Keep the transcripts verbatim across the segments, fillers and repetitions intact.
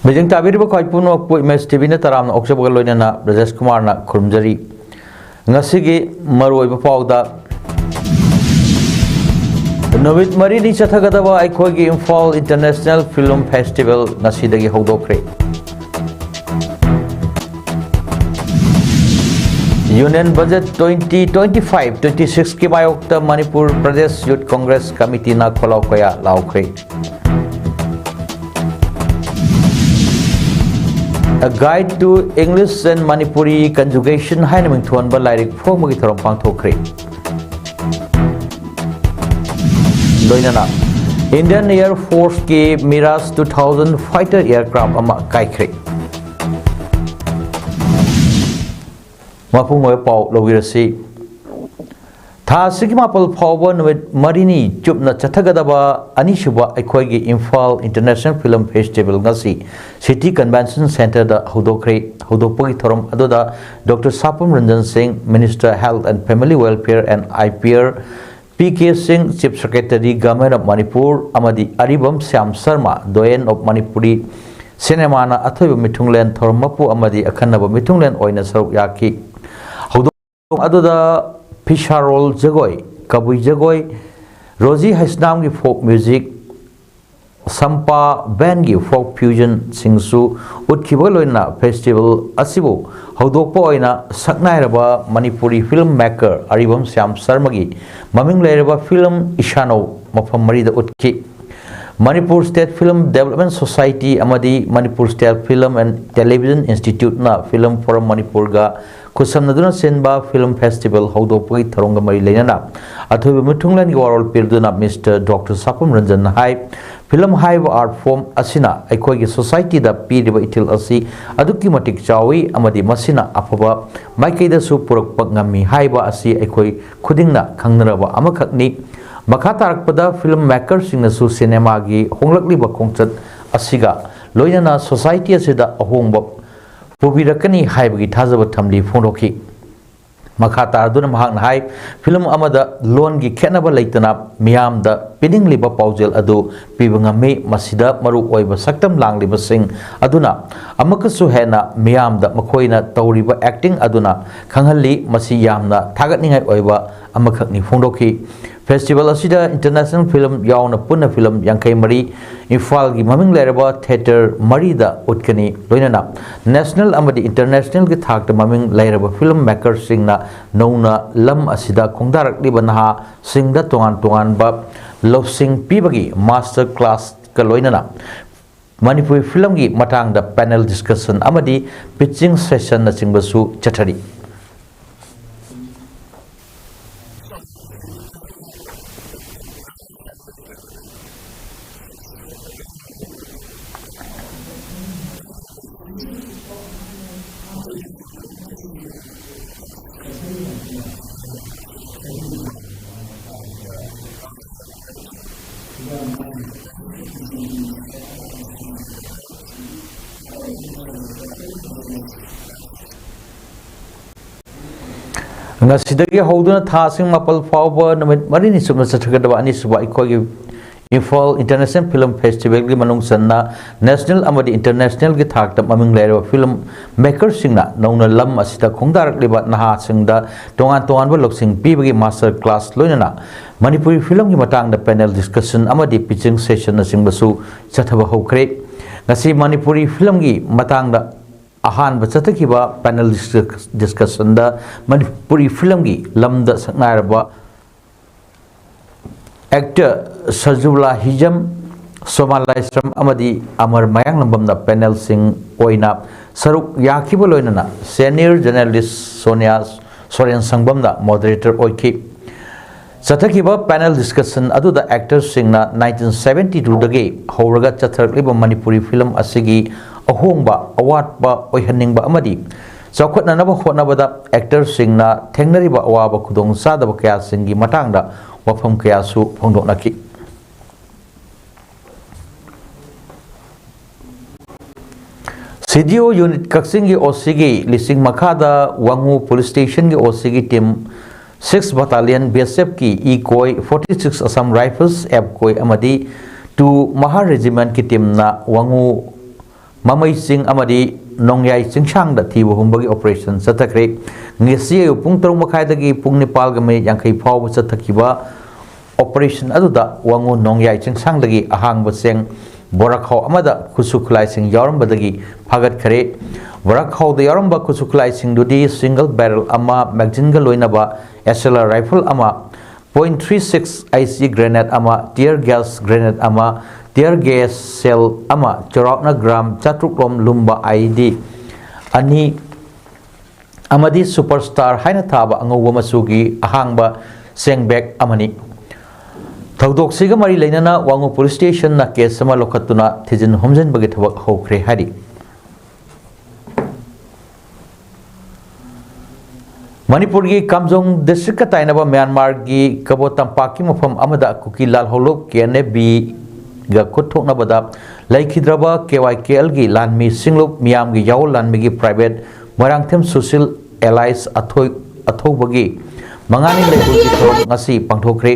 ꯃꯤꯖꯤꯡ ꯇꯥꯕꯤꯔꯤꯕ ꯈ꯭ꯋꯥꯏ ꯄꯨꯝꯅꯃꯛꯄꯨ ꯏꯃꯦꯖ ꯇꯤꯚꯤꯅ ꯇꯔꯥꯝꯅ ꯑꯣꯛꯆꯕꯒ ꯂꯣꯏꯅꯅ ꯕ꯭ꯔꯖꯦꯁ ꯀꯨꯃꯥꯔꯅ ꯈꯨꯔꯨꯝꯖꯔꯤ꯫ ꯉꯁꯤꯒꯤ ꯃꯔꯨꯑꯣꯏꯕ ꯄꯥꯎꯗ, ꯅꯨꯃꯤꯠ ꯃꯔꯤꯅꯤ ꯆꯠꯊꯒꯗꯕ ꯑꯩꯈꯣꯏꯒꯤ ꯏꯝꯐꯥꯜ ꯏꯟꯇꯔꯅꯦꯁꯅꯦꯜ ꯐꯤꯂꯝ ꯐꯦꯁꯇꯤꯚꯦꯜ ꯉꯁꯤꯗꯒꯤ ꯍꯧꯗꯣꯛꯈ꯭ꯔꯦ꯫ Union Budget twenty twenty-five twenty-six ꯀꯤ ꯃꯥꯌꯣꯛꯇ ꯃꯅꯤꯄꯨꯔ ꯄ꯭ꯔꯗꯦꯁ ꯌꯨꯊ ꯀꯣꯡꯒ꯭ꯔꯦꯁ ꯀꯃꯤꯇꯤꯅ ꯈꯣꯜꯂꯥꯎ ꯀꯌꯥ ꯂꯥꯎꯈ꯭ꯔꯦ꯫ A Guide to English and Manipuri Conjugation ꯍꯥꯏꯅ ꯃꯤꯡꯊꯣꯟꯕ ꯂꯥꯏꯔꯤꯛ ꯐꯣꯡꯕꯒꯤ ꯊꯧꯔꯝ ꯄꯥꯡꯊꯣꯛꯈ꯭ꯔꯦ꯫ ꯂꯣꯏꯅꯅ Indian Air Force ꯀꯤ Mirage two thousand fighter aircraft ꯑꯃ ꯀꯥꯏꯈ꯭ꯔꯦ꯫ ꯃꯄꯨꯡ ꯑꯣꯏꯕ ꯄꯥꯎ ꯂꯧꯕꯤꯔꯁꯤ꯫ ꯊꯥ ꯑꯁꯤꯒꯤ ꯃꯥꯄꯜ ꯐꯥꯎꯕ ꯅꯨꯃꯤꯠ ꯃꯔꯤꯅꯤ ꯆꯨꯞꯅ ꯆꯠꯊꯒꯗꯕ ꯑꯅꯤꯁꯨꯕ ꯑꯩꯈꯣꯏꯒꯤ ꯏꯝꯐꯥꯜ ꯏꯟꯇꯔꯅꯦꯁꯅꯦꯜ ꯐꯤꯂꯝ ꯐꯦꯁꯇꯤꯚꯦꯜ ꯉꯁꯤ ꯁꯤꯇꯤ ꯀꯟꯚꯦꯟꯁꯟ ꯁꯦꯟꯇꯔꯗ ꯍꯧꯗꯣꯛꯈ꯭ꯔꯦ꯫ ꯍꯧꯗꯣꯛꯄꯒꯤ ꯊꯧꯔꯝ ꯑꯗꯨꯗ ꯗꯣꯛꯇꯔ ꯁꯥꯄꯝ ꯔꯟꯖꯟ ꯁꯤꯡ, Minister Health and Family Welfare and I P R, P K ꯁꯤꯡ, Chief Secretary, Government of Manipur, ꯑꯃꯗꯤ ꯑꯔꯤꯕꯝ Shyam Sharma, Doyen of Manipuri Cinema ꯅ ꯑꯊꯣꯏꯕ ꯃꯤꯊꯨꯡꯂꯦꯟ ꯊꯧꯔꯝ ꯃꯄꯨ ꯑꯃꯗꯤ ꯑꯈꯟꯅꯕ ꯃꯤꯊꯨꯡꯂꯦꯟ ꯑꯣꯏꯅ ꯁꯔꯨꯛ ꯌꯥꯈꯤ꯫ ꯍꯧꯗꯣꯛ ꯑꯗꯨꯗ ꯐꯤꯁꯥꯔꯣꯜ ꯖꯒꯣꯏ, ꯀꯕꯨꯏ ꯖꯒꯣꯏ, ꯔꯣꯖꯤ ꯍꯩꯁꯅꯥꯝꯒꯤ ꯐꯣꯛ ꯃ꯭ꯌꯨꯖꯤꯛ, ꯁꯝꯄꯥ ꯕꯦꯟꯒꯤ ꯐꯣꯛ ꯐ꯭ꯌꯨꯖꯟꯁꯤꯡꯁꯨ ꯎꯠꯈꯤꯕꯒ ꯂꯣꯏꯅꯅ ꯐꯦꯁꯇꯤꯚꯦꯜ ꯑꯁꯤꯕꯨ ꯍꯧꯗꯣꯛꯄ ꯑꯣꯏꯅ ꯁꯛꯅꯥꯏꯔꯕ ꯃꯅꯤꯄꯨꯔꯤ ꯐꯤꯂꯝ ꯃꯦꯀꯔ ꯑꯔꯤꯕꯝ ꯁ꯭ꯌꯥꯝ ꯁꯔꯃꯒꯤ ꯃꯃꯤꯡ ꯂꯩꯔꯕ ꯐꯤꯂꯝ ꯏꯁꯥꯅꯧ ꯃꯐꯝ ꯃꯔꯤꯗ ꯎꯠꯈꯤ꯫ Manipur state film development society ꯑꯃꯗꯤ Manipur state film and television ꯏꯟꯁꯇꯤꯇ꯭ꯌꯨꯠꯅ ꯐꯤꯂꯝ ꯐꯣꯔꯝ ꯃꯅꯤꯄꯨꯔꯒ ꯈꯨꯠꯁꯝꯅꯗꯨꯅ ꯁꯤꯟꯕ ꯐꯤꯂꯝ ꯐꯦꯁꯇꯤꯚꯦꯜ ꯍꯧꯗꯣꯛꯄꯒꯤ ꯊꯧꯔꯝꯒ ꯃꯔꯤ ꯂꯩꯅꯅ ꯑꯊꯣꯏꯕ ꯃꯤꯊꯨꯡꯂꯦꯟꯒꯤ ꯋꯥꯔꯣꯜ ꯄꯤꯔꯗꯨꯅ ꯃꯤꯁꯇꯔ ꯗꯣꯛꯇꯔ ꯁꯥꯄꯝ ꯔꯟꯖꯟꯅ ꯍꯥꯏ, ꯐꯤꯂꯝ ꯍꯥꯏꯕ ꯑꯥꯔꯠ ꯐꯣꯔꯝ ꯑꯁꯤꯅ ꯑꯩꯈꯣꯏꯒꯤ ꯁꯣꯁꯥꯏꯇꯤꯗ ꯄꯤꯔꯤꯕ ꯏꯊꯤꯜ ꯑꯁꯤ ꯑꯗꯨꯛꯀꯤ ꯃꯇꯤꯛ ꯆꯥꯎꯏ ꯑꯃꯗꯤ ꯃꯁꯤꯅ ꯑꯐꯕ ꯃꯥꯏꯀꯩꯗꯁꯨ ꯄꯨꯔꯛꯄ ꯉꯝꯃꯤ ꯍꯥꯏꯕ ꯑꯁꯤ ꯑꯩꯈꯣꯏ ꯈꯨꯗꯤꯡꯅ ꯈꯪꯅꯔꯕ ꯑꯃꯈꯛꯅꯤ꯫ ꯃꯈꯥ ꯇꯥꯔꯛꯄꯗ ꯐꯤꯂꯝ ꯃꯦꯀꯔꯁꯤꯡꯅꯁꯨ ꯁꯤꯅꯦꯃꯥꯒꯤ ꯍꯣꯡꯂꯛꯂꯤꯕ ꯈꯣꯡꯆꯠ ꯑꯁꯤꯒ ꯂꯣꯏꯅꯅ ꯁꯣꯁꯥꯏꯇꯤ ꯑꯁꯤꯗ ꯑꯍꯣꯡꯕ ꯄꯨꯕꯤꯔꯛꯀꯅꯤ ꯍꯥꯏꯕꯒꯤ ꯊꯥꯖꯕ ꯊꯝꯂꯤ ꯐꯣꯡꯗꯣꯛꯈꯤ꯫ ꯃꯈꯥ ꯇꯥꯔꯗꯨꯅ ꯃꯍꯥꯛꯅ ꯍꯥꯏ, ꯐꯤꯂꯝ ꯑꯃꯗ ꯂꯣꯟꯒꯤ ꯈꯦꯠꯅꯕ ꯂꯩꯇꯅ ꯃꯤꯌꯥꯝꯗ ꯄꯤꯅꯤꯡꯂꯤꯕ ꯄꯥꯎꯖꯦꯜ ꯑꯗꯨ ꯄꯤꯕ ꯉꯝꯃꯤ꯫ ꯃꯁꯤꯗ ꯃꯔꯨ ꯑꯣꯏꯕ ꯁꯛꯇꯝ ꯂꯥꯡꯂꯤꯕꯁꯤꯡ ꯑꯗꯨꯅ ꯑꯃꯨꯛꯀꯁꯨ ꯍꯦꯟꯅ ꯃꯤꯌꯥꯝꯗ ꯃꯈꯣꯏꯅ ꯇꯧꯔꯤꯕ acting ꯑꯗꯨꯅ ꯈꯪꯍꯜꯂꯤ꯫ ꯃꯁꯤ ꯌꯥꯝꯅ ꯊꯥꯒꯠꯅꯤꯡꯉꯥꯏ ꯑꯣꯏꯕ ꯑꯃꯈꯛꯅꯤ ꯐꯣꯡꯗꯣꯛꯈꯤ꯫ Festival ꯑꯁꯤꯗ international film ꯌꯥꯎꯅ ꯄꯨꯟꯅ ꯐꯤꯂꯝ ꯌꯥꯡꯈꯩ ꯃꯔꯤ ꯏꯝꯐꯥꯜꯒꯤ ꯃꯃꯤꯡ ꯂꯩꯔꯕ theatre ꯃꯔꯤꯗ ꯎꯠꯀꯅꯤ꯫ ꯂꯣꯏꯅꯅ national ꯑꯃꯗꯤ internationalꯒꯤ ꯊꯥꯛꯇ ꯃꯃꯤꯡ ꯂꯩꯔꯕ film makerꯁꯤꯡꯅ ꯅꯧꯅ ꯂꯝ ꯑꯁꯤꯗ ꯈꯣꯡꯗꯥꯔꯛꯂꯤꯕ ꯅꯍꯥꯁꯤꯡꯗ ꯇꯣꯉꯥꯟ ꯇꯣꯉꯥꯟꯕ ꯂꯧꯁꯤꯡ ꯄꯤꯕꯒꯤ master classꯀ ꯂꯣꯏꯅꯅ ꯃꯅꯤꯄꯨꯔꯤ ꯐꯤꯂꯝꯒꯤ ꯃꯇꯥꯡꯗ panel discussion ꯑꯃꯗꯤ pitching sessionꯅꯆꯤꯡꯕꯁꯨ ꯆꯠꯊꯔꯤ꯫ ꯉꯁꯤꯗꯒꯤ ꯍꯧꯗꯨꯅ ꯊꯥꯁꯤꯡ ꯃꯥꯄꯜ ꯐꯥꯎꯕ ꯅꯨꯃꯤꯠ ꯃꯔꯤꯅꯤ ꯆꯨꯞꯅ ꯆꯠꯊꯒꯗꯕ ꯑꯅꯤꯁꯨꯕ ꯑꯩꯈꯣꯏꯒꯤ ꯏꯝꯐꯥꯜ International Film Festivalꯒꯤ ꯃꯅꯨꯡ ꯆꯟꯅ national ꯑꯃꯗꯤ internationalꯒꯤ ꯊꯥꯛꯇ ꯃꯃꯤꯡ ꯂꯩꯔꯕ film makerꯁꯤꯡꯅ ꯅꯧꯅ ꯂꯝ ꯑꯁꯤꯗ ꯈꯣꯡꯗꯥꯔꯛꯂꯤꯕ ꯅꯍꯥꯁꯤꯡꯗ ꯇꯣꯉꯥꯟ ꯇꯣꯉꯥꯟꯕ ꯂꯧꯁꯤꯡ ꯄꯤꯕꯒꯤ master class ꯂꯣꯏꯅꯅ ꯃꯅꯤꯄꯨꯔꯤ ꯐꯤꯂꯝꯒꯤ ꯃꯇꯥꯡꯗ panel discussion ꯑꯃꯗꯤ pitching sessionꯅꯆꯤꯡꯕꯁꯨ ꯆꯠꯊꯕ ꯍꯧꯈ꯭ꯔꯦ꯫ ꯉꯁꯤ ꯃꯅꯤꯄꯨꯔꯤ ꯐꯤꯂꯝꯒꯤ ꯃꯇꯥꯡꯗ ꯑꯍꯥꯟꯕ ꯆꯠꯊꯈꯤꯕ panel discuss- discussionꯗ ꯃꯅꯤꯄꯨꯔꯤ ꯐꯤꯂꯝꯒꯤ ꯂꯝꯗ ꯁꯛꯅꯥꯏꯔꯕ actor ꯁꯖꯨꯂꯥ ꯍꯤꯖꯝ, ꯁꯣꯃꯥ ꯂꯥꯏꯁ꯭ꯔꯝ ꯑꯃꯗꯤ ꯑꯃꯔ ꯃꯌꯥꯡꯂꯝꯕꯝꯅ panelꯁꯤꯡ ꯑꯣꯏꯅ ꯁꯔꯨꯛ ꯌꯥꯈꯤꯕ ꯂꯣꯏꯅꯅ senior journalist ꯁꯣꯅꯤꯌꯥ ꯁꯣꯔꯦꯟ ꯁꯪꯕꯝꯅ moderator ꯑꯣꯏꯈꯤ꯫ ꯆꯠꯊꯈꯤꯕ panel discussion ꯑꯗꯨꯗ actorꯁꯤꯡꯅ nineteen seventy twoꯗꯒꯤ ꯍꯧꯔꯒ ꯆꯠꯊꯔꯛꯂꯤꯕ ꯃꯅꯤꯄꯨꯔꯤ ꯐꯤꯂꯝ ꯑꯁꯤꯒꯤ ꯑꯍꯣꯡꯕ, ꯑꯋꯥꯠꯄ ꯑꯣꯏꯍꯟꯅꯤꯡꯕ ꯑꯃꯗꯤ ꯆꯥꯎꯈꯠꯅꯅꯕ ꯍꯣꯠꯅꯕꯗ actorꯁꯤꯡꯅ ꯊꯦꯡꯅꯔꯤꯕ ꯑꯋꯥꯕ ꯈꯨꯗꯣꯡꯆꯥꯗꯕ ꯀꯌꯥꯁꯤꯡꯒꯤ ꯃꯇꯥꯡꯗ ꯋꯥꯐꯝ ꯀꯌꯥꯁꯨ ꯐꯣꯡꯗꯣꯛꯅꯈꯤ꯫ ꯇꯤ ꯗꯤ ꯑꯣ ꯌꯨꯅꯤꯠ ꯀꯛꯆꯤꯡꯒꯤ ꯑꯣ ꯁꯤꯒꯤ ꯂꯤꯁꯤꯡ ꯃꯈꯥꯗ ꯋꯥꯉꯨ ꯄꯨꯂꯤꯁ ꯁ꯭ꯇꯦꯁꯟꯒꯤ ꯑꯣ ꯁꯤꯒꯤ team six battalion B S ꯑꯦꯐꯀꯤ E coy, forty six Assam rifles F coy ꯑꯃꯗꯤ ꯇꯨ ꯃꯍꯥ ꯔꯦꯖꯤꯃꯦꯟꯠꯀꯤ ꯇꯤꯝꯅ ꯋꯥꯉꯨ ꯃꯃꯩ ꯆꯤꯡ ꯑꯃꯗꯤ ꯅꯣꯡꯌꯥꯏ ꯆꯤꯡꯁꯥꯡꯗ ꯊꯤꯕ ꯍꯨꯝꯕꯒꯤ ꯑꯣꯄꯔꯦꯁꯟ ꯆꯠꯊꯈ꯭ꯔꯦ꯫ ꯉꯁꯤ ꯑꯌꯨꯛ ꯄꯨꯡ ꯇꯔꯨꯛ ꯃꯈꯥꯏꯗꯒꯤ ꯄꯨꯡ ꯅꯤꯄꯥꯜꯒ ꯃꯤꯅꯤꯠ ꯌꯥꯡꯈꯩ ꯐꯥꯎꯕ ꯆꯠꯊꯈꯤꯕ ꯑꯣꯄꯔꯦꯁꯟ ꯑꯗꯨꯗ ꯋꯥꯉꯨ ꯅꯣꯡꯌꯥꯏ ꯆꯤꯡꯁꯥꯡꯗꯒꯤ ꯑꯍꯥꯡꯕ ꯆꯦꯡ ꯕꯣꯔꯥꯈꯥꯎ ꯑꯃꯗ ꯈꯨꯠꯁꯨ ꯈꯨꯠꯂꯥꯏꯁꯤꯡ ꯌꯥꯎꯔꯝꯕꯗꯒꯤ ꯐꯥꯒꯠꯈꯔꯦ꯫ ꯕꯣꯔꯥꯈꯥꯎꯗ ꯌꯥꯎꯔꯝꯕ ꯈꯨꯠꯁꯨ ꯈꯨꯠꯂꯥꯏꯁꯤꯡꯗꯨꯗꯤ ꯁꯤꯡꯒꯜ ꯕꯦꯔꯦꯜ ꯑꯃ, ꯃꯦꯒꯖꯤꯟꯒ ꯂꯣꯏꯅꯕ ꯑꯦꯁ ꯑꯦꯜ ꯑꯥꯔ ꯔꯥꯏꯐꯜ ꯑꯃ, point three six I C grenade ꯑꯃ, ꯇꯤꯌꯔ ꯒ꯭ꯌꯥꯁ ꯒ꯭ꯔꯦꯅꯦꯗ ꯑꯃ, ꯇꯤꯌꯔ ꯒ꯭ꯌꯥꯁ ꯁꯦꯜ ꯑꯃ, ꯆꯥꯎꯔꯥꯛꯅ ꯒ꯭ꯔꯥꯝ ꯆꯥꯇ꯭ꯔꯨꯛ ꯔꯣꯝ ꯂꯨꯝꯕ ꯑꯥꯏ ꯏ ꯗꯤ ꯑꯅꯤ, ꯑꯃꯗꯤ ꯁꯨꯄꯔ ꯁ꯭ꯇꯥꯔ ꯍꯥꯏꯅ ꯊꯥꯕ ꯑꯉꯧꯕ ꯃꯆꯨꯒꯤ ꯑꯍꯥꯡꯕ ꯆꯦꯡ ꯕꯦꯒ ꯑꯃꯅꯤ꯫ ꯊꯧꯗꯣꯛꯁꯤꯒ ꯃꯔꯤ ꯂꯩꯅꯅ ꯋꯥꯉꯨ ꯄꯨꯂꯤꯁ ꯁ꯭ꯇꯦꯁꯟꯅ ꯀꯦꯁ ꯑꯃ ꯂꯧꯈꯠꯇꯨꯅ ꯊꯤꯖꯤꯟ ꯍꯨꯝꯖꯤꯟꯕꯒꯤ ꯊꯕꯛ ꯍꯧꯈ꯭ꯔꯦ ꯍꯥꯏꯔꯤ꯫ ꯃꯅꯤꯄꯨꯔꯒꯤ ꯀꯥꯝꯖꯣꯡ ꯗꯤꯁꯇ꯭ꯔꯤꯛꯀ ꯇꯥꯏꯅꯕ ꯃ꯭ꯌꯥꯟꯃꯥꯔꯒꯤ ꯀꯕꯣ ꯇꯝꯄꯥꯛꯀꯤ ꯃꯐꯝ ꯑꯃꯗ ꯀꯨꯀꯤ ꯂꯥꯜꯍꯧꯂꯨꯞ ꯀꯦ ꯑꯦꯟ ꯑꯦ ꯕꯤꯒ ꯈꯨꯠ ꯊꯣꯛꯅꯕꯗ ꯂꯩꯈꯤꯗ꯭ꯔꯕ ꯀꯦ ꯋꯥꯏ ꯀꯦ ꯑꯦꯜꯒꯤ ꯂꯥꯟꯃꯤ ꯁꯤꯡꯂꯨꯞ ꯃꯤꯌꯥꯝꯒꯤ ꯌꯥꯑꯣꯜ ꯂꯥꯟꯃꯤꯒꯤ ꯄ꯭ꯔꯥꯏꯚꯦꯠ ꯃꯣꯏꯔꯥꯡꯊꯦꯝ ꯁꯨꯁꯤꯜ ꯑꯦꯂꯥꯏꯁ ꯑꯊꯣꯏ-, ꯑꯊꯧꯕꯒꯤ ꯃꯉꯥꯅꯤ ꯂꯩꯈꯣꯜꯒꯤ ꯊꯧꯔꯝ ꯉꯁꯤ ꯄꯥꯡꯊꯣꯛꯈ꯭ꯔꯦ꯫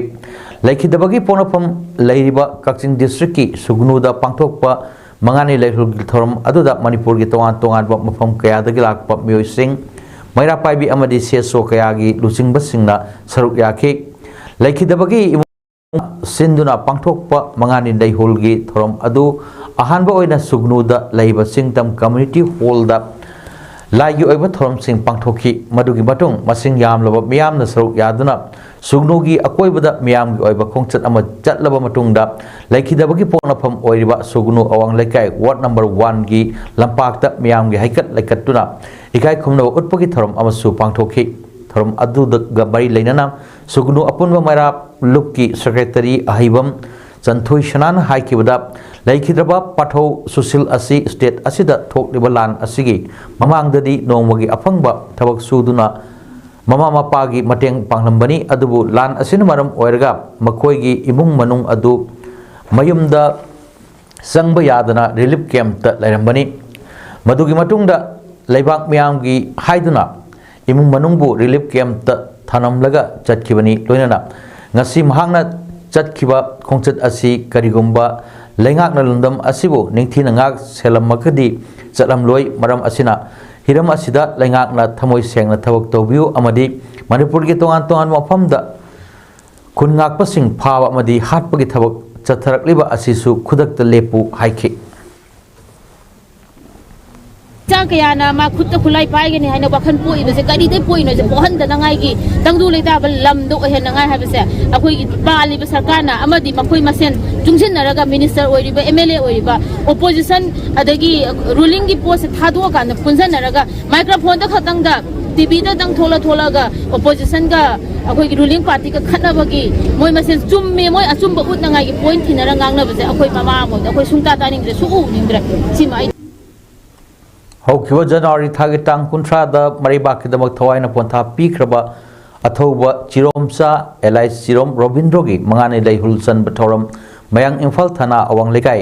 ꯂꯩꯈꯤꯗꯕꯒꯤ ꯄꯣꯛꯅꯐꯝ ꯂꯩꯔꯤꯕ ꯀꯛꯆꯤꯡ ꯗꯤꯁꯇ꯭ꯔꯤꯛꯀꯤ ꯁꯨꯒꯅꯨꯗ ꯄꯥꯡꯊꯣꯛꯄ ꯃꯉꯥꯅꯤ ꯂꯩꯈꯣꯜꯒꯤ ꯊꯧꯔꯝ ꯑꯗꯨꯗ ꯃꯅꯤꯄꯨꯔꯒꯤ ꯇꯣꯉꯥꯟ ꯇꯣꯉꯥꯟꯕ ꯃꯐꯝ ꯀꯌꯥꯗꯒꯤ ꯂꯥꯛꯄ ꯃꯤꯑꯣꯏꯁꯤꯡ, ꯃꯩꯔꯥ ꯄꯥꯏꯕꯤ ꯑꯃꯗꯤ ꯁꯤ ꯑꯦꯁ ꯑꯣ ꯀꯌꯥꯒꯤ ꯂꯨꯆꯤꯡꯕꯁꯤꯡꯅ ꯁꯔꯨꯛ ꯌꯥꯈꯤ꯫ ꯂꯩꯈꯤꯗꯕꯒꯤ ꯏꯃꯨꯡ ꯁꯤꯟꯗꯨꯅ ꯄꯥꯡꯊꯣꯛꯄ ꯃꯉꯥꯅꯤ ꯂꯩꯈꯣꯜꯒꯤ ꯊꯧꯔꯝ ꯑꯗꯨ ꯑꯍꯥꯟꯕ ꯑꯣꯏꯅ ꯁꯨꯒꯅꯨꯗ ꯂꯩꯕ ꯆꯤꯡꯇꯝ ꯀꯝꯃ꯭ꯌꯨꯅꯤꯇꯤ ꯍꯣꯜꯗ ꯂꯥꯏꯒꯤ ꯑꯣꯏꯕ ꯊꯧꯔꯝꯁꯤꯡ ꯄꯥꯡꯊꯣꯛꯈꯤ꯫ ꯃꯗꯨꯒꯤ ꯃꯇꯨꯡ ꯃꯁꯤꯡ ꯌꯥꯝꯂꯕ ꯃꯤꯌꯥꯝꯅ ꯁꯔꯨꯛ ꯌꯥꯗꯨꯅ ꯁꯨꯒꯅꯨꯒꯤ ꯑꯀꯣꯏꯕꯗ ꯃꯤꯌꯥꯝꯒꯤ ꯑꯣꯏꯕ ꯈꯣꯡꯆꯠ ꯑꯃ ꯆꯠꯂꯕ ꯃꯇꯨꯡꯗ, ꯂꯩꯈꯤꯗꯕꯒꯤ ꯄꯣꯛꯅꯐꯝ ꯑꯣꯏꯔꯤꯕ ꯁꯨꯒꯅꯨ ꯑꯋꯥꯡ ꯂꯩꯀꯥꯏ ꯋꯥꯔꯗ ꯅꯝꯕꯔ ꯋꯥꯟꯒꯤ ꯂꯝꯄꯥꯛꯇ ꯃꯤꯌꯥꯝꯒꯤ ꯍꯩꯀꯠ ꯂꯩꯀꯠꯇꯨꯅ ꯏꯀꯥꯏ ꯈꯨꯝꯅꯕ ꯎꯠꯄꯒꯤ ꯊꯧꯔꯝ ꯑꯃꯁꯨ ꯄꯥꯡꯊꯣꯛꯈꯤ꯫ ꯊꯧꯔꯝ ꯑꯗꯨꯒ ꯃꯔꯤ ꯂꯩꯅꯅ ꯁꯨꯒꯅꯨ ꯑꯄꯨꯟꯕ ꯃꯩꯔꯥ ꯂꯨꯞꯀꯤ ꯁꯦꯀ꯭ꯔꯦꯇꯔꯤ ꯑꯍꯩꯕꯝ ꯆꯟꯊꯣꯏ ꯁꯅꯥꯅ ꯍꯥꯏꯈꯤꯕꯗ, ꯂꯩꯈꯤꯗ꯭ꯔꯕ ꯄꯥꯊꯧ ꯁꯨꯁꯤꯜ ꯑꯁꯤ ꯁ꯭ꯇꯦꯠ ꯑꯁꯤꯗ ꯊꯣꯛꯂꯤꯕ ꯂꯥꯟ ꯑꯁꯤꯒꯤ ꯃꯃꯥꯡꯗꯗꯤ ꯅꯣꯡꯃꯒꯤ ꯑꯐꯪꯕ ꯊꯕꯛ ꯁꯨꯗꯨꯅ ꯃꯃꯥ ꯃꯄꯥꯒꯤ ꯃꯇꯦꯡ ꯄꯥꯡꯂꯝꯕꯅꯤ꯫ ꯑꯗꯨꯕꯨ ꯂꯥꯟ ꯑꯁꯤꯅ ꯃꯔꯝ ꯑꯣꯏꯔꯒ ꯃꯈꯣꯏꯒꯤ ꯏꯃꯨꯡ ꯃꯅꯨꯡ ꯑꯗꯨ ꯃꯌꯨꯝꯗ ꯆꯪꯕ ꯌꯥꯗꯅ ꯔꯤꯂꯤꯐ ꯀꯦꯝꯞꯇ ꯂꯩꯔꯝꯕꯅꯤ꯫ ꯃꯗꯨꯒꯤ ꯃꯇꯨꯡꯗ ꯂꯩꯕꯥꯛ ꯃꯤꯌꯥꯝꯒꯤ ꯍꯥꯏꯗꯨꯅ ꯏꯃꯨꯡ ꯃꯅꯨꯡꯕꯨ ꯔꯤꯂꯤꯐ ꯀꯦꯝꯞꯇ ꯊꯅꯝꯂꯒ ꯆꯠꯈꯤꯕꯅꯤ꯫ ꯂꯣꯏꯅꯅ ꯉꯁꯤ ꯃꯍꯥꯛꯅ ꯆꯠꯈꯤꯕ ꯈꯣꯡꯆꯠ ꯑꯁꯤ ꯀꯔꯤꯒꯨꯝꯕ ꯂꯩꯉꯥꯛꯅ ꯂꯝꯗꯝ ꯑꯁꯤꯕꯨ ꯅꯤꯡꯊꯤꯅ ꯉꯥꯛ ꯁꯦꯜꯂꯝꯃꯒꯗꯤ ꯆꯠꯂꯝꯂꯣꯏ꯫ ꯃꯔꯝ ꯑꯁꯤꯅ ꯍꯤꯔꯝ ꯑꯁꯤꯗ ꯂꯩꯉꯥꯛꯅ ꯊꯃꯣꯏ ꯁꯦꯡꯅ ꯊꯕꯛ ꯇꯧꯕꯤꯌꯨ ꯑꯃꯗꯤ ꯃꯅꯤꯄꯨꯔꯒꯤ ꯇꯣꯉꯥꯟ ꯇꯣꯉꯥꯟꯕ ꯃꯐꯝꯗ ꯈꯨꯟ ꯉꯥꯛꯄꯁꯤꯡ ꯐꯥꯕ ꯑꯃꯗꯤ ꯍꯥꯠꯄꯒꯤ ꯊꯕꯛ ꯆꯠꯊꯔꯛꯂꯤꯕ ꯑꯁꯤꯁꯨ ꯈꯨꯗꯛꯇ ꯂꯦꯞꯄꯨ ꯍꯥꯏꯈꯤ꯫ ꯏꯆꯥ ꯀꯌꯥꯅ ꯃꯥ ꯈꯨꯠꯇ ꯈꯨꯠꯂꯥꯏ ꯄꯥꯏꯒꯅꯤ ꯍꯥꯏꯅ ꯋꯥꯈꯜ ꯄꯣꯛꯏꯕꯁꯦ ꯀꯔꯤꯗꯩ ꯄꯣꯛꯏꯅꯣꯁꯦ ꯄꯣꯛꯍꯟꯗꯅꯉꯥꯏꯒꯤ ꯇꯪꯗꯨ ꯂꯩꯇꯥꯕ ꯂꯝꯗꯣ ꯑꯣꯏꯍꯟꯅꯉꯥꯏ ꯍꯥꯏꯕꯁꯦ ꯑꯩꯈꯣꯏꯒꯤ ꯄꯥꯜꯂꯤꯕ ꯁꯔꯀꯥꯔꯅ ꯑꯃꯗꯤ ꯃꯈꯣꯏ ꯃꯁꯦꯟ ꯆꯨꯡꯁꯤꯟꯅꯔꯒ ꯃꯤꯅꯤꯁꯇꯔ ꯑꯣꯏꯔꯤꯕ ꯑꯦꯝ ꯑꯦꯜ ꯑꯦ ꯑꯣꯏꯔꯤꯕ ꯑꯣꯄꯣꯖꯤꯁꯟ ꯑꯗꯒꯤ ꯔꯨꯂꯤꯡꯒꯤ ꯄꯣꯠꯁꯦ ꯊꯥꯗꯣꯛꯑꯀꯥꯟꯗ ꯄꯨꯟꯁꯤꯟꯅꯔꯒ ꯃꯥꯏꯀ꯭ꯔꯣꯐꯣꯟꯗ ꯈꯛꯇꯪꯗ ꯇꯤꯚꯤꯗꯗꯪ ꯊꯣꯛꯂ ꯊꯣꯛꯂꯒ ꯑꯣꯄꯣꯖꯤꯁꯟꯒ ꯑꯩꯈꯣꯏꯒꯤ ꯔꯨꯂꯤꯡ ꯄꯥꯔꯇꯤꯒ ꯈꯠꯅꯕꯒꯤ ꯃꯣꯏ ꯃꯁꯦꯟ ꯆꯨꯝꯃꯦ ꯃꯣꯏ ꯑꯆꯨꯝꯕ ꯎꯠꯅꯉꯥꯏꯒꯤ ꯄꯣꯏꯟ ꯊꯤꯅꯔ ꯉꯥꯡꯅꯕꯁꯦ ꯑꯩꯈꯣꯏ ꯃꯃꯥ ꯑꯃ ꯑꯣꯏꯅ ꯑꯩꯈꯣꯏ ꯁꯨꯡꯇꯥ ꯇꯥꯅꯤꯡꯗ꯭ꯔꯦ ꯁꯨꯛꯎ ꯎꯅꯤꯡꯗ꯭ꯔꯦ꯫ ꯁꯤꯃ ꯑꯩ ꯍꯧꯈꯤꯕ ꯖꯅꯋꯥꯔꯤ ꯊꯥꯒꯤ ꯇꯥꯡ ꯀꯨꯟꯊ꯭ꯔꯥꯗ ꯃꯔꯩꯕꯥꯛꯀꯤꯗꯃꯛ ꯊꯋꯥꯏꯅ ꯄꯣꯟꯊꯥ ꯄꯤꯈ꯭ꯔꯕ ꯑꯊꯧꯕ ꯆꯤꯔꯣꯝꯆꯥ ꯑꯦꯂꯥꯏꯁ ꯆꯤꯔꯣꯝ ꯔꯣꯕꯤꯟꯗ꯭ꯔꯣꯒꯤ ꯃꯉꯥꯅꯤ ꯂꯩꯍꯨꯜ ꯆꯟꯕ ꯊꯧꯔꯝ ꯃꯌꯥꯡ ꯏꯝꯐꯥꯜ ꯊꯥꯅꯥ ꯑꯋꯥꯡ ꯂꯩꯀꯥꯏ